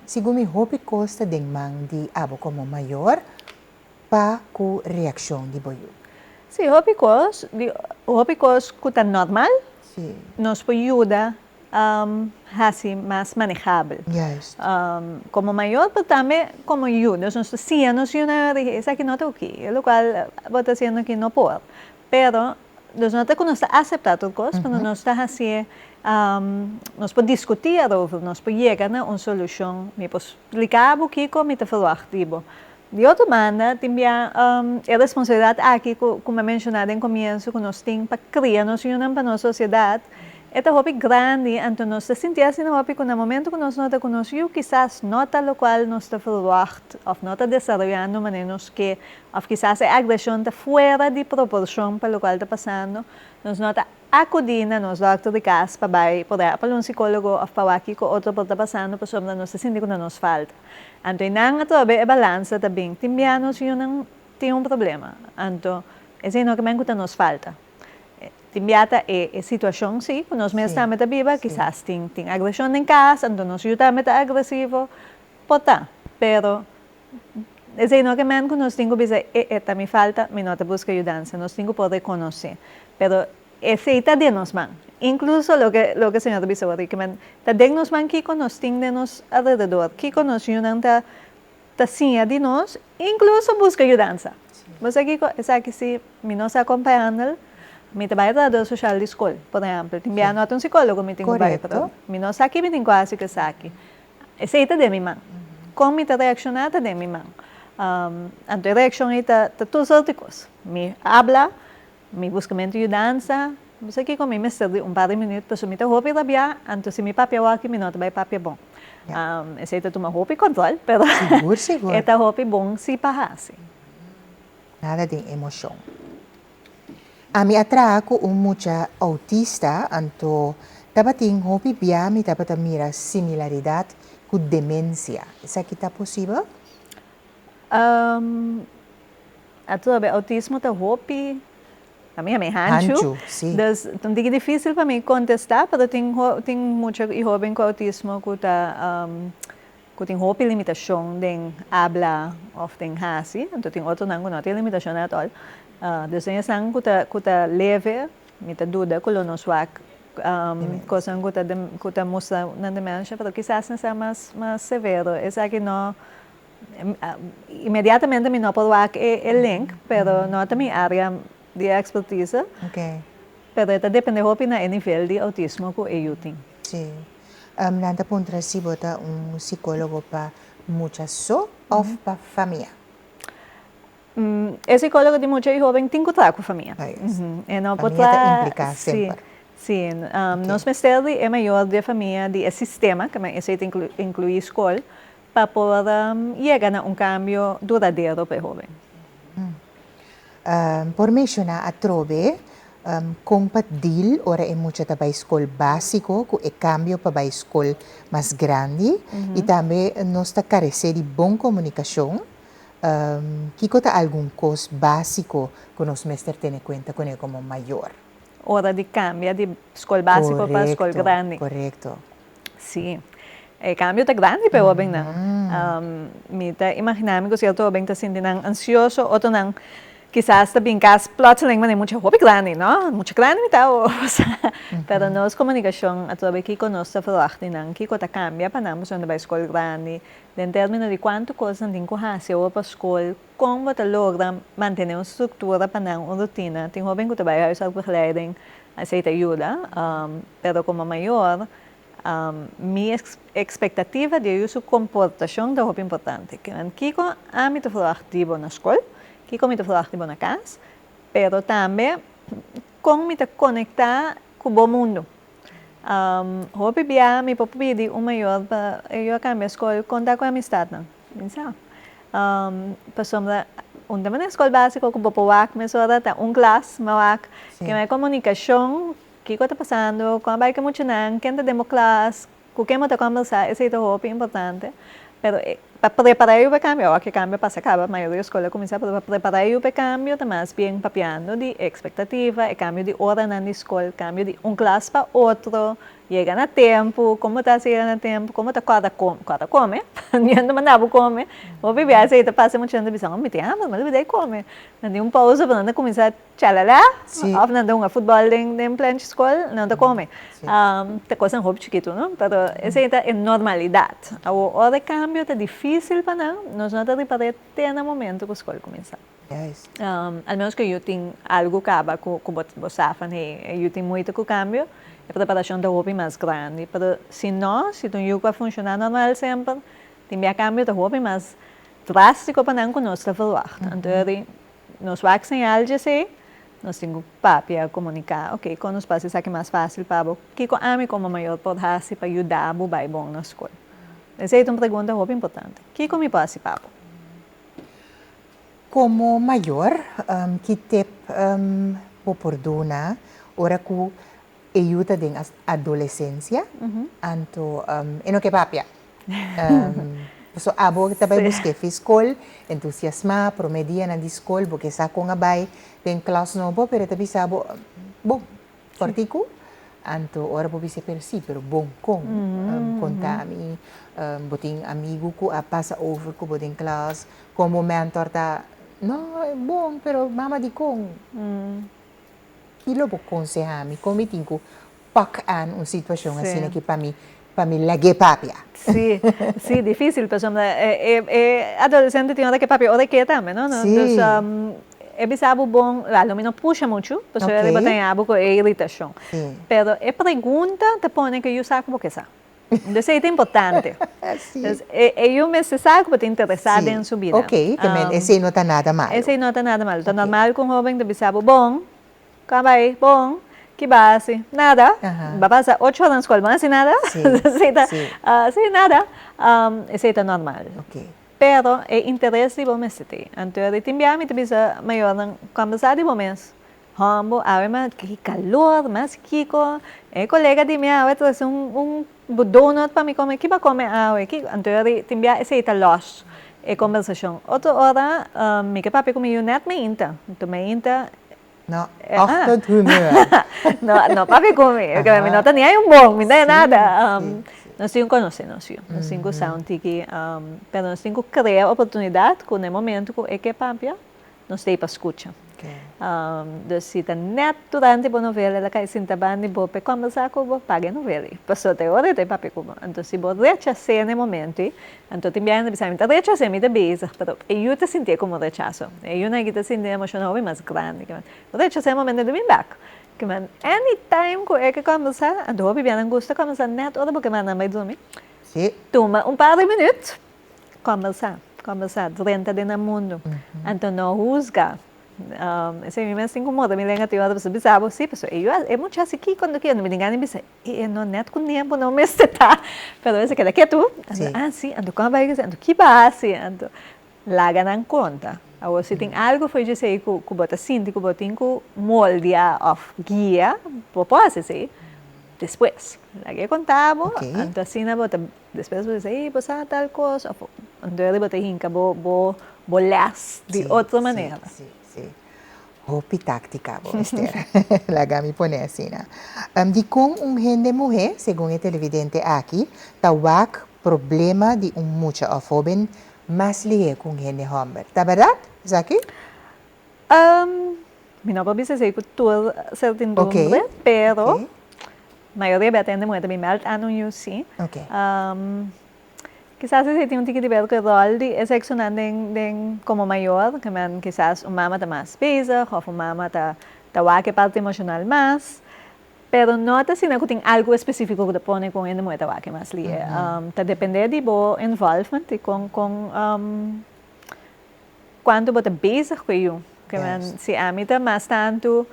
Segun mi hopi kos ta den man di abo komo mayor pa ku reakshon di bo yu. Sí, hopi kos, di hopi kos ku ta normal, nos por yuda hasi mas manejabel. Komo mayor pero tambe komo yu. Nos ta siña nos yunan di esaki no ta oké, e lokual bo ta hasiendo aki no por. Pero nos no ta ku nos ta aseptá tur kos, pero nos ta hasié, nos por diskutí erover, nos por yega na un solushon. Mi por splika bo kiko mi ta ferwagt di bo. Di otro banda, tin bia e responsabilidat aki ku ku mi a menshoná den komienso ku nos tin pa kria nos yunan pa nos sosiedat, e ta hopi grandi, anto nos ta sinti asina hopi ku na momento ku nos nota ku nos yu kisas no ta lokual nos ta ferwagt òf no ta desaroyando manera nos ke Of kisas e agreshon ta fuera di proporshon pa lokual ta pasando, nos no ta akudí na nos dòkter di kas pa bai por ehèmpel un sikólogo òf pa wak kiko otro por ta pasando pasobra nos ta sinti ku na nos falta. Anto einan atrobe e balansa ta bin. Tin bia nos yunan tin un problema, anto esei no ke men ku ta nos falta. Tin bia ta e e situashon si ku nos mes tambe ta biba, kisas tin tin agreshon den kas, anto nos yu tambe ta agresivo, por ta, pero Esei no ke men ku nos tin ku bisa e e ta mi falta, mi no ta buska yudansa. Nos tin ku por rekonosé. Pero esei ta den nos man. Inkluso loke loke Señor ta bisa awor ke men ta den nos man kiko nos tin den nos alrededor, kiko nos yunan ta ta siña di nos, inkluso buska yudansa. Bo sa kiko? Esaki si mi no sa kon pa handle, mi ta bai trahador soshal di skol, por ehèmpel. Tin bia no ta un sikólogo mi tin ku bai, pero mi no sa ki mi tin ku hasi ku esaki. Esei ta den mi man. Kon mi ta reakshoná ta den mi man. Anto e reakshon ei ta tur sorti kos. Mi abla, mi buskamentu yudansa, bo sa kiko mi mester di un par di minüt pasobra mi ta hopi rabiá, anto si mi papia awor mi no ta bai papia bon. Esei ta tuma hopi kòntròl, pero e ta hopi bon si pa hasi. Nada den emoshon. Ami a traha ku un mucha outista, anto tabatin hopi bia mi tabata mira similaridat ku demensia. Esaki ta posibel? Atrobe, outismo ta hopi. Pa mi mi hanchu. Hanchu, si. Dus ta un tiki dificil pa mi contesta, pero tin mucha y hoben cu autismo cu tin hopi limitacion den habla of den hasi, anto tin otronan cu no tin limitacion at all. Dus den esnan cu ta leve, mi ta duda cu lo nos wak cosnan cu ta mustra na demencia, pero kisas nan mas severo. Esaki no, inmediatamente mi no por wak e link, pero no ta mi area di expertise. Pero ta depende hopi na e nivel di autismo cu e yu tin. Si. Nan ta puntra si bo ta un psicologo pa mucha so of pa famia. E psicologo di mucha y hoben tin cu traha cu famia. E no por Famia ta implica semper. Si, nos mester di e mayor di famia, di e sistema, cu esey ta inclui scol, pa por yega na un cambio duradero pa e hoben. Por menciona atrobe con pa deal ora e mucha ta bay scol basico cu e cambio pa bay scol mas grandi y tambe nos ta carece di bon comunicacion. Kico ta algun cos basico cu nos mester tene cuenta cu como mayor? Ora di cambia di scol basico pa scol grandi. Corecto. Si. E cambio ta grandi pa hoben nan. Mi ta imagina mi cu cierto hoben ta sinti nan ansioso, otro nan kisas ta bin cas plotseling manera mucha hopi grandi, no? Mucha grandi mi ta, o pero nos comunicacion atrobe kico nos ta verwacht di nan, kico ta cambia pa nan pasobra bay scol grandi, den termino di cuanto cos nan tin cu haci awor pa scol, con bo ta logra mantene un structura pa nan, un rutina. Tin hoben cu ta bay huishoudbegeleiding, esey ta yuda, pero como mayor, mi expectativa di su comportacion ta hopi importante. Kico ami ta verwacht di bo na scol, kico mi ta verwacht di bo na cas, pero tambe con mi ta conecta cu bo mundo. Hopi bia mi por pidi un mayor pa e cambia scol, conta cu amistad nan. Sa. Pasobra un tema na scol basico cu bo por wak mesora ta un klas, m'a wak, cu e comunicacion, kico ta pasando, con bay cu muchanan, ken ta den bo klas, cu ken bo ta conversa, esey ta hopi importante. Pero pa prepara e cambio, ora cu cambio pasa caba, mayoria scol a cuminsa, pero pa prepara e cambio ta mas bien papiando di expectativa, e cambio di oranan di scol, cambio di un klas pa otro, yega na tempo, con ta yega na tempo, con ta corda come, corda come, niente ta manda bo come. Hopi bia esey ta pasa mucha hende bisa, "Mi tin hamber, mi a come." Nan tin un pausa pa nan ta cuminsa chalala, of nan ta hunga futbol den plenchi scol, nan ta come. Ta cosnan hopi chikito, no? Pero esey ta e normalidad. Awor, ora cambio ta dificil pa nan, nos no ta ripara te na momento cu scol cuminsa. Al menos cu yu tin algo caba cu bo sa van, hey, yu tin moeite cu cambio, e preparacion ta hopi mas grandi. Pero si no, si un yu a funciona normal semper, tin bia cambio ta hopi mas drastico pa nan cu nos ta verwacht. Anto, nos wak señal esey, nos tin cu papia, comunica, ok, con nos por haci mas facil pa bo, kico ami como mayor por haci pa yuda bo bay bon na scol? Esey ta un pregunta hopi importante. Kico mi por haci pa bo? Como mayor, ki tip bo por duna ora cu e yu ta den adolescencia, anto e no ke papia? So abo ta bay busca fi scol, entusiasma, prome dianan di scol, bo ke sa con a bay den klas nobo, pero ta bisa bo, bon, cortico, anto ora bo bisa, "Pero si, pero bon con, conta mi, bo tin amigo cu a pasa over cu bo den klas?" Como mentor ta, "No, bon, pero mama, di con?" Kico bo conseha mi? Con mi tin cu pak aan un situacion asina cu pa mi lag'e papia? Si, dificil, pasobra e adolescente tin ora ke papia, ora ke tambe, no? Dus, e bisa bo bon, lo mi no pusha mucho, pasobra bo tin abo cu e irritacion. Pero e pregunta ta pone cu yu sa cu bo ke sa. Dus ta importante. Dus, e yu mester sa cu bo ta interesa den su bida. Ok, cu esey no ta nada malo. Esey no ta nada malo. Ta normal cu un hoben ta bisa bo, "Bon, con bay?" "Bon." "Ki bo a haci?" "Nada." "Bo a pasa 8 ora na scol, bo no haci nada?" "Si, nada." Esey ta normal. Pero e interes di bo mester tin. Anto, tin bia mi ta bisa mayornan, conversa di bo mes. "Hombo, awe m'a ki calor, mas kiko. E colega di mi awe trece un donut pa mi come. Ki bo a come awe?" Anto, tin bia esey ta los e conversacion. Otro ora, mi ke papia cu mi yu net mainta. Anto mainta. No, ochtendhumeur. No, no papia ku mi, mi no ta ni un bon, mi no ta nada. Nos tin ku konosé nos yu, nos tin ku sa un tiki, pero nos tin ku krea oportunidat ku na e momento ku e ke papia, nos ta ei pa skucha. Dus si ta nèt durante bo novela el a kai sinta banda di bo pa e kòmbersá ku bo, paga e novela ei, pasobra ta e ora e ta papia ku bo. Anto si bo rechas'é na e momento ei, anto tin biaha nan ta bisa mi ta rechas'é, mi ta bezig, pero e yu ta sintié komo rechaso. E yunan aki ta sinti emoshon hopi mas grandi. Bo rechas'é e momento ei, ta bin bèk. Kiman anytime ku e ke kòmbersá, anto hopi biaha nan gusta kòmbersá nèt ora bo ke manda nan bai drumi. Tuma un par di minüt, Kòmbersá, kòmbersá, drenta den nan mundu. Anto no husga. Esei mi mes tin ku morde mi lenga tin ora pasobra bisa bo si, pasobra e yu e mucha hasi kiko anto kiko, mi tin gana di bisa e no nèt ku ne bo no mester ta, pero esei keda ketu, anto ah si, anto kon a bai ku esei, anto ki bo a hasi, anto laga nan konta. Awor si tin algu for dje esei ku bo ta sinti ku bo tin ku moldia òf guia, bo por hasi esei despues. Laga e konta bo, anto asina bo ta Despues bo bisa, ey, bo sa tal kos, of anto bo ta hinka bo bo bo les di otro manera. Sí, sí, sí. Hopi táktika bo mester. Laga mi pone asina. Dikon un hende muhé, segun e televidente aki, ta wak problema di un mucha òf hóben mas lihé ku un hende hòmber? Ta bèrdat esaki? Mi no por bisa esei ku tur sertindumbre, pero mayoria bia ta hende muhé ta bin mèld aan un yu sí. Kisas esei tin un tiki di ber ku e ròl di e seksonan den den komo mayor, ke men kisas un mama ta mas bezig òf un mama ta ta wak e parti emoshonal mas, pero no ta asina ku tin algu espesífiko ku ta pone ku un hende muhé ta wak e mas lihe. Ta dependé di bo involvement i kon kon Cuanto bo ta bezig cu e yu. Si ami ta mas tanto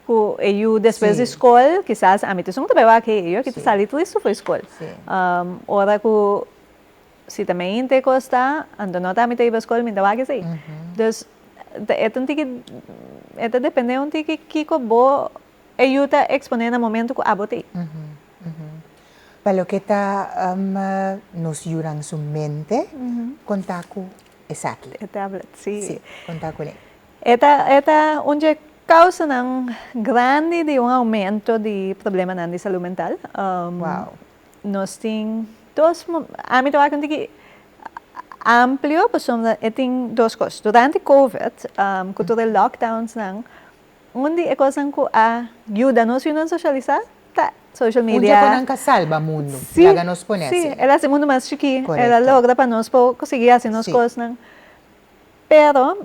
cu e yu despues di scol, kisas ami ta esun cu ta bay wak e yu aki ta sali tristo for scol. Ora cu si ta mente e cos ta, anto no ta ami ta hiba scol, mi ta wak esey. Dus e ta un tiki, e ta depende un tiki kico bo e yu ta expone na momento cu abo ta ey. Pa loke ta nos yunan su mente, conta cu esaki. E tablet, si. Si, konta kuné. E ta e ta un dje kausanan grandi di un aumento di problemanan di salú mental. Wow. Nos tin dos, ami ta wak un tiki amplio pasobra e tin dos kos. Durante covid, ku tur e lockdownsnan, Un di e kosnan ku a yuda nos yunan sosialisá ta social Un media. dje ku nan ka salba mundu, laga nos pone Sí, asina. el a hasi mundu mas chikí, el a Korekto. logra pa nos por konsiguí hasi nos kosnan. Pero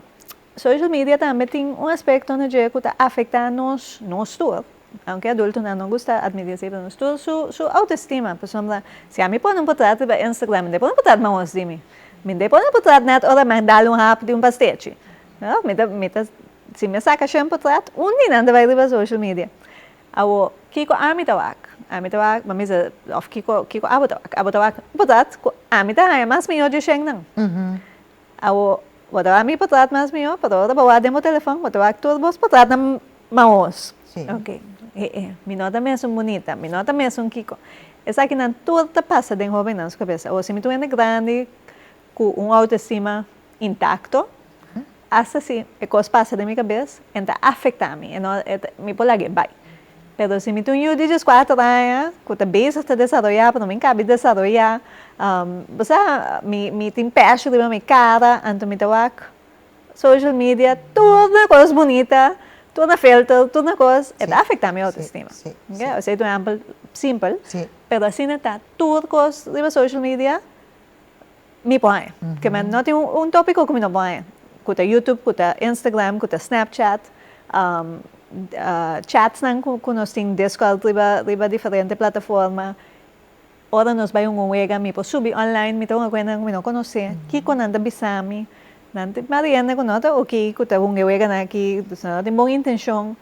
social media tambe tin un aspekto na dje ku ta afektá nos, nos tur, aunke adultonan no gusta atmití esei, pero nos tur su su autoestima. Pasobra si ami pone un potrat riba Instagram, mi ta pone un potrat mahos di mi. Mi ta pone un potrat nèt ora mi a dal un hap di un pastechi. No, mi ta mi ta Si mi a saka shen potret, un di nan ta bai riba social media. Awo, kiko ami ta wak? Ami ta wak, mami sa, of kiko, kiko abo ta wak? Abo ta wak un potret ku ami ta haña mas mihó dje shen nan. Awo, bo ta wak mi potret mas mihó, pero ora bo wak den bo telefòn, bo ta wak tur bos potretnan mahos. Ok, e e, mi no ta mesun bunita, mi no ta mesun kiko. Esakinan tur ta pasa den hóbennan su kabesa. Awo, si mi ta un hende grandi ku un autoestima intakto, asta si e kos pasa den mi kabes, e ta afektá mi, e no, e ta, mi por lag'é bai. Pero si mi tin un yu di dieskuater aña ku ta bezig ta desaroyá, pero mi kabi desaroyá, bo sa, mi mi tin pèshi riba mi kara, anto mi ta wak social media, tur na kos bunita, tur na filter, tur na kos, e ta afektá mi autoestima. Esei ta un ehèmpel simpel, pero asina ta tur kos riba social media. Mi por haña. Ke men no tin un tópiko ku mi no por haña. Ku ta YouTube, ku ta Instagram, ku ta Snapchat, chatsnan ku nos tin Discord riba riba diferente plataforma. Ora nos bai un wega mi por subi online, mi ta hunga ku hendenan ku mi no konosé. Kiko nan ta bisa mi? Nan ta mariende ku no ta oké ku ta hunga e weganan aki, dus nan no tin bon intenshon.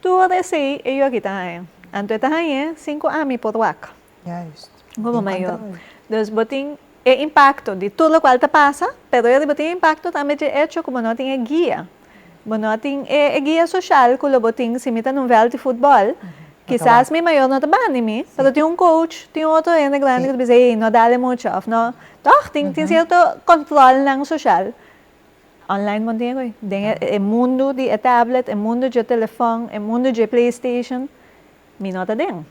Tur esei e yu aki ta haña. Anto e ta hañ'é sin ku ami por wak. Juist. Como mayor. Dus bo tin e impacto di tur locual ta pasa, pero bo tin e impacto tambe dje hecho cu bo no tin e guia. Bo no tin e guia social cu lo bo tin si mi ta na un veld di futbol, kisas mi mayor no ta bani mi, pero tin un coach, tin otro hende grandi cu ta bisa, ey, no dale mucho of no, toch? Tin cierto controlnan social. Online bo no tin e Den e mundu di e tablet, e mundu di e telefòn, e mundu di e PlayStation, mi no ta den.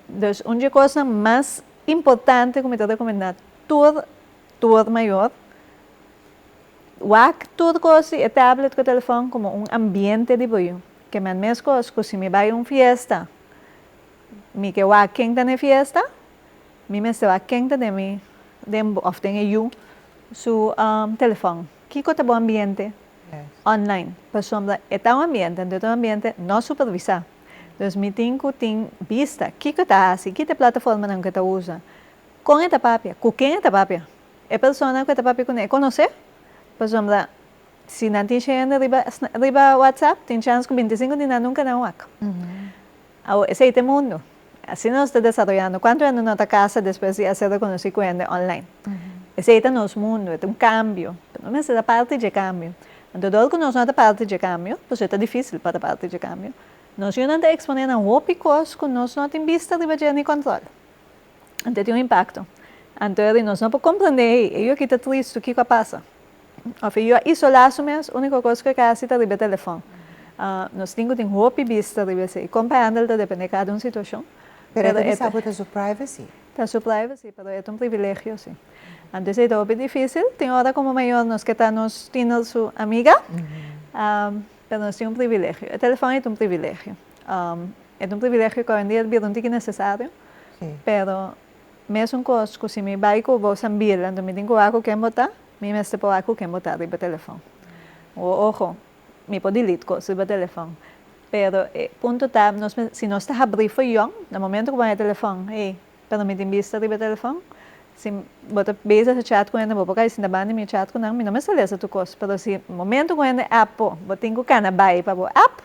Dus un di e kosnan mas importante ku mi ta rekomendá tur tur mayor, wak tur kos di e tablet ku e telefòn komo un ambiente di bo yu. Ke men meskos ku si mi bai un fiesta, mi ke wak ken ta na e fiesta, mi mester wak ken ta den mi den òf den e yu su telefòn. Kiko ta bo ambiente online? Pasobra e ta un ambiente, anto e ta un ambiente no supervisá. Dus mi tin ku tin bista kiko e ta hasi, ki ta e plataformanan ku e ta usa, kon e ta papia, ku ken e ta papia. E persona ku e ta papia kuné e konosé? Pasobra si nan tin shende riba riba WhatsApp tin chans ku 25 di nan nunka nan wak. Awor esei ta e mundu. Asina nos ta desaroyando. Kuantu hende no ta kasa despues di a ser rekonosí ku hende online? Esei ta nos mundu, e ta un kambio. Pero no mester ta parti dje kambio. Anto dor ku nos no ta parti dje kambio, pasobra e ta difísil pa ta parti dje kambio, nos yunan ta eksponé na hopi kos ku nos no tin bista riba dje ni kòntròl. Anto e tin un impakto. Anto eri nos no por komprendé, ei, e yu aki ta tristu, kiko a pasa? Òf e yu a isolá su mes, úniko kos ku e ka hasi ta riba e telefòn. Nos tin ku tin hopi bista riba esei. Kon pa handle ta dependé kada un situashon. Pero e ta bisa bo ta su privacy. Ta su privacy, pero e ta un privilegio si. Anto esei ta hopi difísil. Tin ora komo mayor nos ke ta nos tiener su amiga, pero nos tin un privilegio. E telefòn ei ta un privilegio. E ta un privilegio ku awendia a bira un tiki nesesario, pero mesun kos ku si mi bai ku bo sambil anto mi tin ku wak ku ken bo ta, mi mester por wak ku ken bo ta riba telefòn. Oho, mi por delete kos riba telefòn, pero e punto ta nos si nos ta habrí for yòn, na momento ku bo haña telefòn, hey, pero mi tin bista riba e telefòn, si bo ta bezig ta chat ku hende bo por kai sinta banda di mi chat ku nan, mi no mester lesa tur kos, pero si momento ku hende app bo, bo tin ku kana bai pa bo app,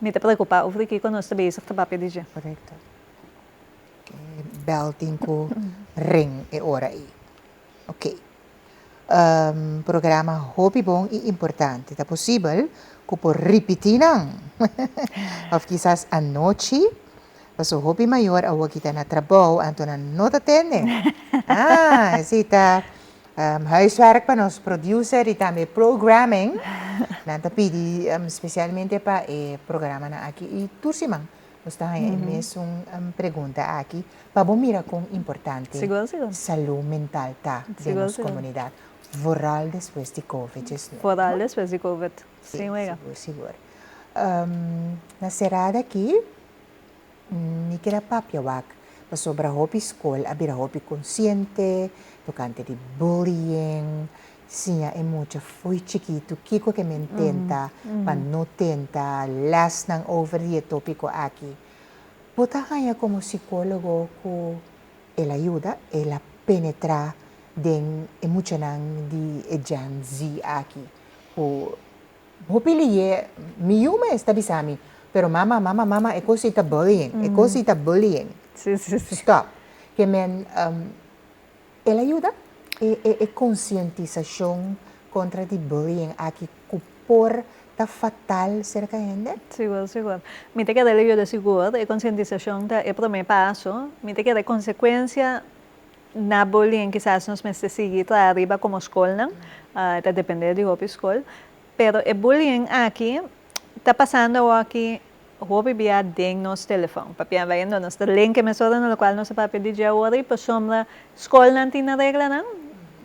Mi ta preocupa over di kico nos ta bezig ta papia di dje. Correcto. E bel tin cu ring e ora ei. Ok. Programa hopi bon y importante. Ta posibel cu por ripiti nan. Of kisas anochi, paso hopi mayor awor ki ta na trabou anto nan no ta tende. Ah, esey ta Huiswerk pa nos producer y tambe programming. Nan ta pidi specialmente pa e programanan aki y tur siman nos ta haña e mesun pregunta aki pa bo mira con importante salud mental ta den nos comunidad, vooral despues di covid 19. Vooral despues di covid, sin wega. Sigur, sigur. Na cerada aki. Mi keda papia wak pasobra hopi skol a bira hopi konsiente tokante di bullying, siña e mucha fo'i chikitu kiko ke men tenta pa no tenta, lèsnan over di e topiko aki. Bo ta haña komo sikólogo ku el a yuda, el a penetrá den e muchanan di e Gen Z aki ku Hopi liye, mi yu mes ta bisa mi, pero mama, mama, mama, e kos ei ta bullying, e kos ei ta bullying. Sí, sí, sí. Stop. Ke men, el a yuda e, e, e konsientisashon kontra di bullying aki ku por ta fatal serka hende? Sigur, sigur. Mi ta kere el a yuda sigur. E konsientisashon ta e promé paso. Mi ta kere e konsekuensia Na bullying kisas nos mester sigui traha riba komo skolnan, e ta depende di hopi skol, pero e bullying aki ta pasando awoki hopi bia den nos telefon. Papia bayendo nos ta link e mesora na lokual nos a papia di dje awor i pasobra skolnan tin nan reglanan,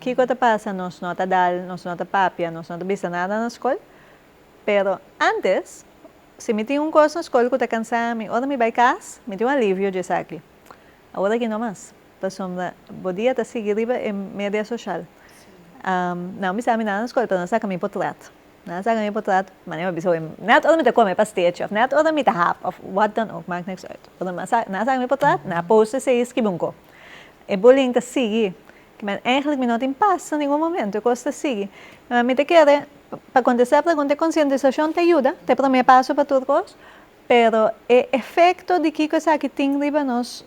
kiko ta pasa? Nos no ta dal, nos no ta papia, nos no ta bisa nada na skol, pero antes si mi tin un kos na skol ku ta kansa mi, ora mi bai kas mi tin un alivio dje esaki. Awor aki no mas, pasobra bo dia ta sigui riba e media social. Nan bisa mi nan na skol, pero nan saka mi potret. Nan saka mi potret, manera mi bisa hoy, net ora mi ta kome pastechi of net ora mi ta hap of wat dan ook, maakt niks uit. Pero nan saka mi potret, nan a post esei skibi un ko. E bullying ta sigui. Kimen eigenlijk mi no tin pas na ningun momento, e kos ta sigui. Mi ta kere, pa kontestá e pregunta, e konsientisashon ta yuda, ta e promé paso pa tur kos, Pero e efecto di kico esaki tin riba nos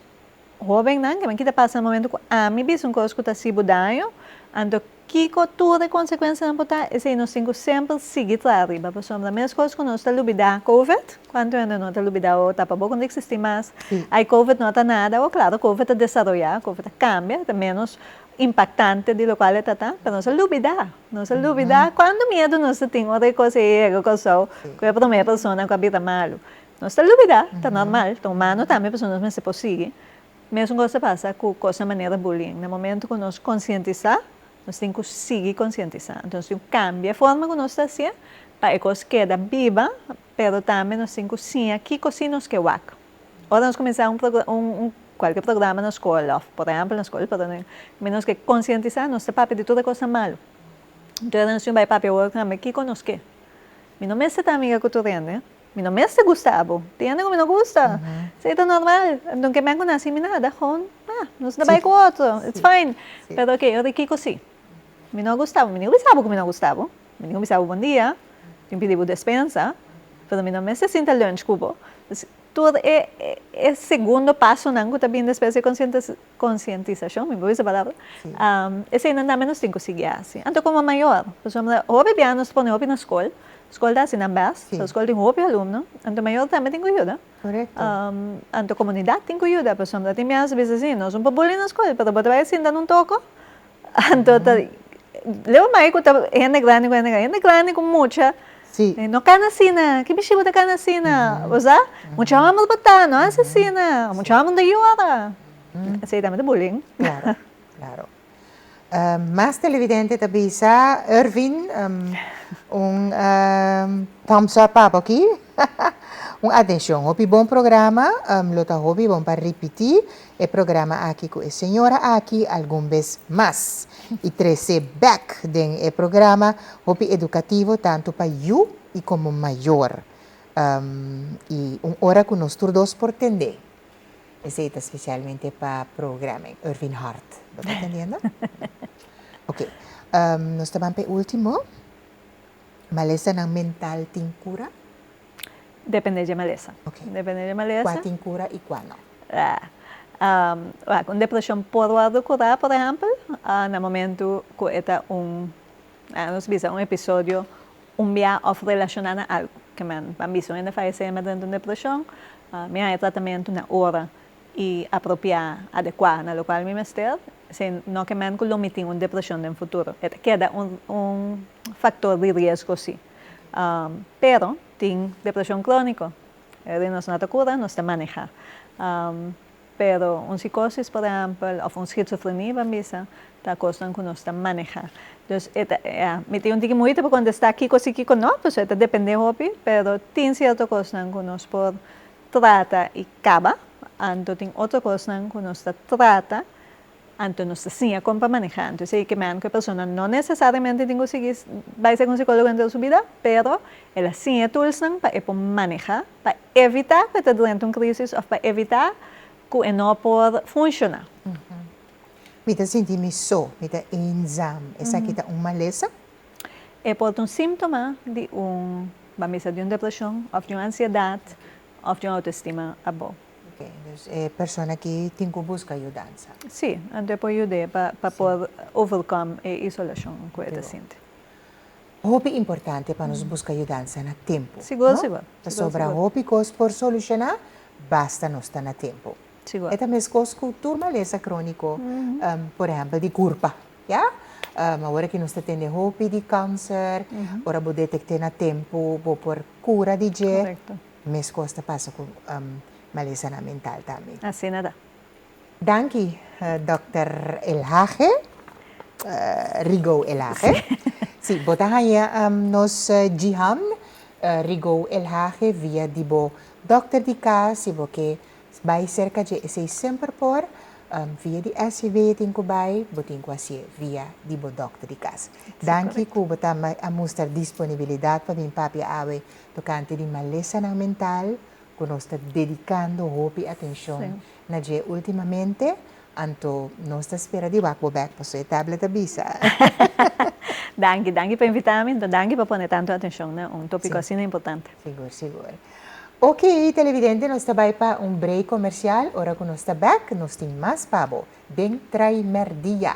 hobennan, ke men kita pasa na momento cu ami bisa un cos cu ta haci bo daño, anto kico tur e consecuencianan por ta, esey nos tin cu semper sigui traha riba, pasobra mescos cu nos ta lubida covid, cuanto hende no ta lubida o tapa boca no ta existi mas, ay covid no ta nada, o claro covid ta desaroya, covid ta cambia, ta menos. Impactante di locual e ta ta, pero nos a lubida, nos a lubida cuanto miedo nos ta tin ora e cos ei yega Corsou cu e prome persona cu a bira malu. Nos ta lubida, ta normal, ta humano tambe pasobra nos mester por sigui. Mesun cos ta pasa cu cosnan manera bullying, na momento cu nos concientisa, nos tin cu sigui concientisa, enton nos tin cu cambia e forma cu nos ta hacié pa e cos keda biba, pero tambe nos tin cu siña kico si nos ke wak. Ora nos kuminsá un un kualke programa na skol òf por ehèmpel na skol pero mi nos ke konsientisá nos ta papia di tur e kosnan malu. Enton ora nos tin bai papia awor tambe kiko nos ke? Mi no mester ta amiga ku tur hende, mi no mester gusta bo, tin hende ku mi no gusta, esei ta normal, enton ke men ku nasi mi nada gewoon ah nos ta bai ku otro, it's fine, pero oke ora kiko si? Mi no gusta bo, mi no bisa bo ku mi no gusta bo, mi no bisa bo bon dia, mi pidi bo despensa, pero mi no mester sinta lunch ku bo. Tur e e segundo pasonan ku ta bin despues di konsientisashon, mi por bisa e palabra, eseinan tambe nos tin ku sigui hasi. Anto komo mayor, pasobra hopi bia nos ta pone hopi na skol, skol ta hasi nan bèst, pasobra skol tin hopi alumno, anto mayor tambe tin ku yuda. Anto komunidat tin ku yuda, pasobra tin bia nos ta bisa si, nos no por bully na skol, pero bo ta bai sinta na un toko, Anto ta leu mai ku ta hende grandi ku hende grandi, hende grandi ku mucha no kana asina, ki bishi bo ta kana asina? Bo sa? Mucha hòmber bo ta, no hasi asina, mucha hòmber ta yora. Esei tambe ta bullying. Klaro, klaro. Mas televidente ta bisa, Ervin, un thumbs up pa bo aki. Un atencion, hopi bon programa, lo ta hopi bon pa ripiti e programa aki cu e señora aki algun bes mas y trece bek den e programa hopi educativo tanto pa yu y como mayor y un ora cu nos tur dos por tende. Esey ta specialmente pa programming. Irvin Hart, bo ta entendiendo? Ok, nos ta ban pa e ultimo. Malesanan mental tin cura? Depende dje malesa. Ok. Depende dje malesa. Cua tin cura y cua no? Wak, un depresion por wordo cura, por ehempel, na momento cu e ta un, nos bisa un episodio un bia of relaciona na algo. Ke men, ban bisa un hende fayece met un depresion, mi haña tratamento na ora y apropia, adecua na locual mi mester, esey no ke men cu lo mi tin un depresion den futuro. E ta keda un un factor di riesgo si. Pero tin depresion cronico, e nos no ta cura, nos ta maneha. Pero un psicosis por ehempel of un schizofrenia ban bisa ta cosnan cu nos ta maneha. Dus e ta, ya, mi tin un tiki moeite pa contesta kico si kico no, pasobra e ta depende hopi, pero tin cierto cosnan cu nos por trata y caba, anto tin otro cosnan cu nos ta trata, anto nos ta siña con pa maneha. Anto esey ke men cu e persona no necesariamente tin cu sigui bay ser un psicologo henter su bida, pero el a siña e toolsnan pa e por maneha, pa evita cu e ta drenta un crisis of pa evita cu e no por funciona. Mi ta sinti mi so, mi ta eenzaam. Esaki ta un malesa? E por ta un síntoma di un, ban bisa, di un depreshon òf di un ansiedat òf di un autoestima abou. Oké, dus e persona aki tin ku buska yudansa. Sí, anto e por yud'é pa pa por overcome e isolashon ku e ta sinti. Hopi importante pa nos buska yudansa na tempu, no? Sigur, sigur. Pasobra hopi kos por solushoná basta nos ta na tempu. Sigur. E ta meskos ku tur malesa króniko, por ehèmpel di kurpa. Ya, awor aki nos ta tende hopi di kanser, ora bo detekt'é na tempu bo por kura di dje. Korekto. Meskos ta pasa ku malesanan mental tambe. Asina ta. Danki dòkter Elhage, Rigo Elhage. Si, bo ta haña nos Jihan Rigo Elhage via di bo dòkter di kas si bo ke Bai serka dje esei semper por, via di SCV tin ku bai, bo tin ku hasié via di bo dòkter di kas. Danki ku bo ta a mustra disponibilidat pa bin papia awe tokante di malesanan mental ku nos ta dedikando hopi atenshon na dje ultimamente, anto nos ta spera di wak bo bèk pasobra e tablet ta bisa. Danki, danki pa invitá mi, anto danki pa pone tantu atenshon na un topiko asina importante. Sigur, sigur. Ok televidente nos ta bai pa un break comercial ora cu nos ta bek nos tin mas pa bo den Trai Merdia.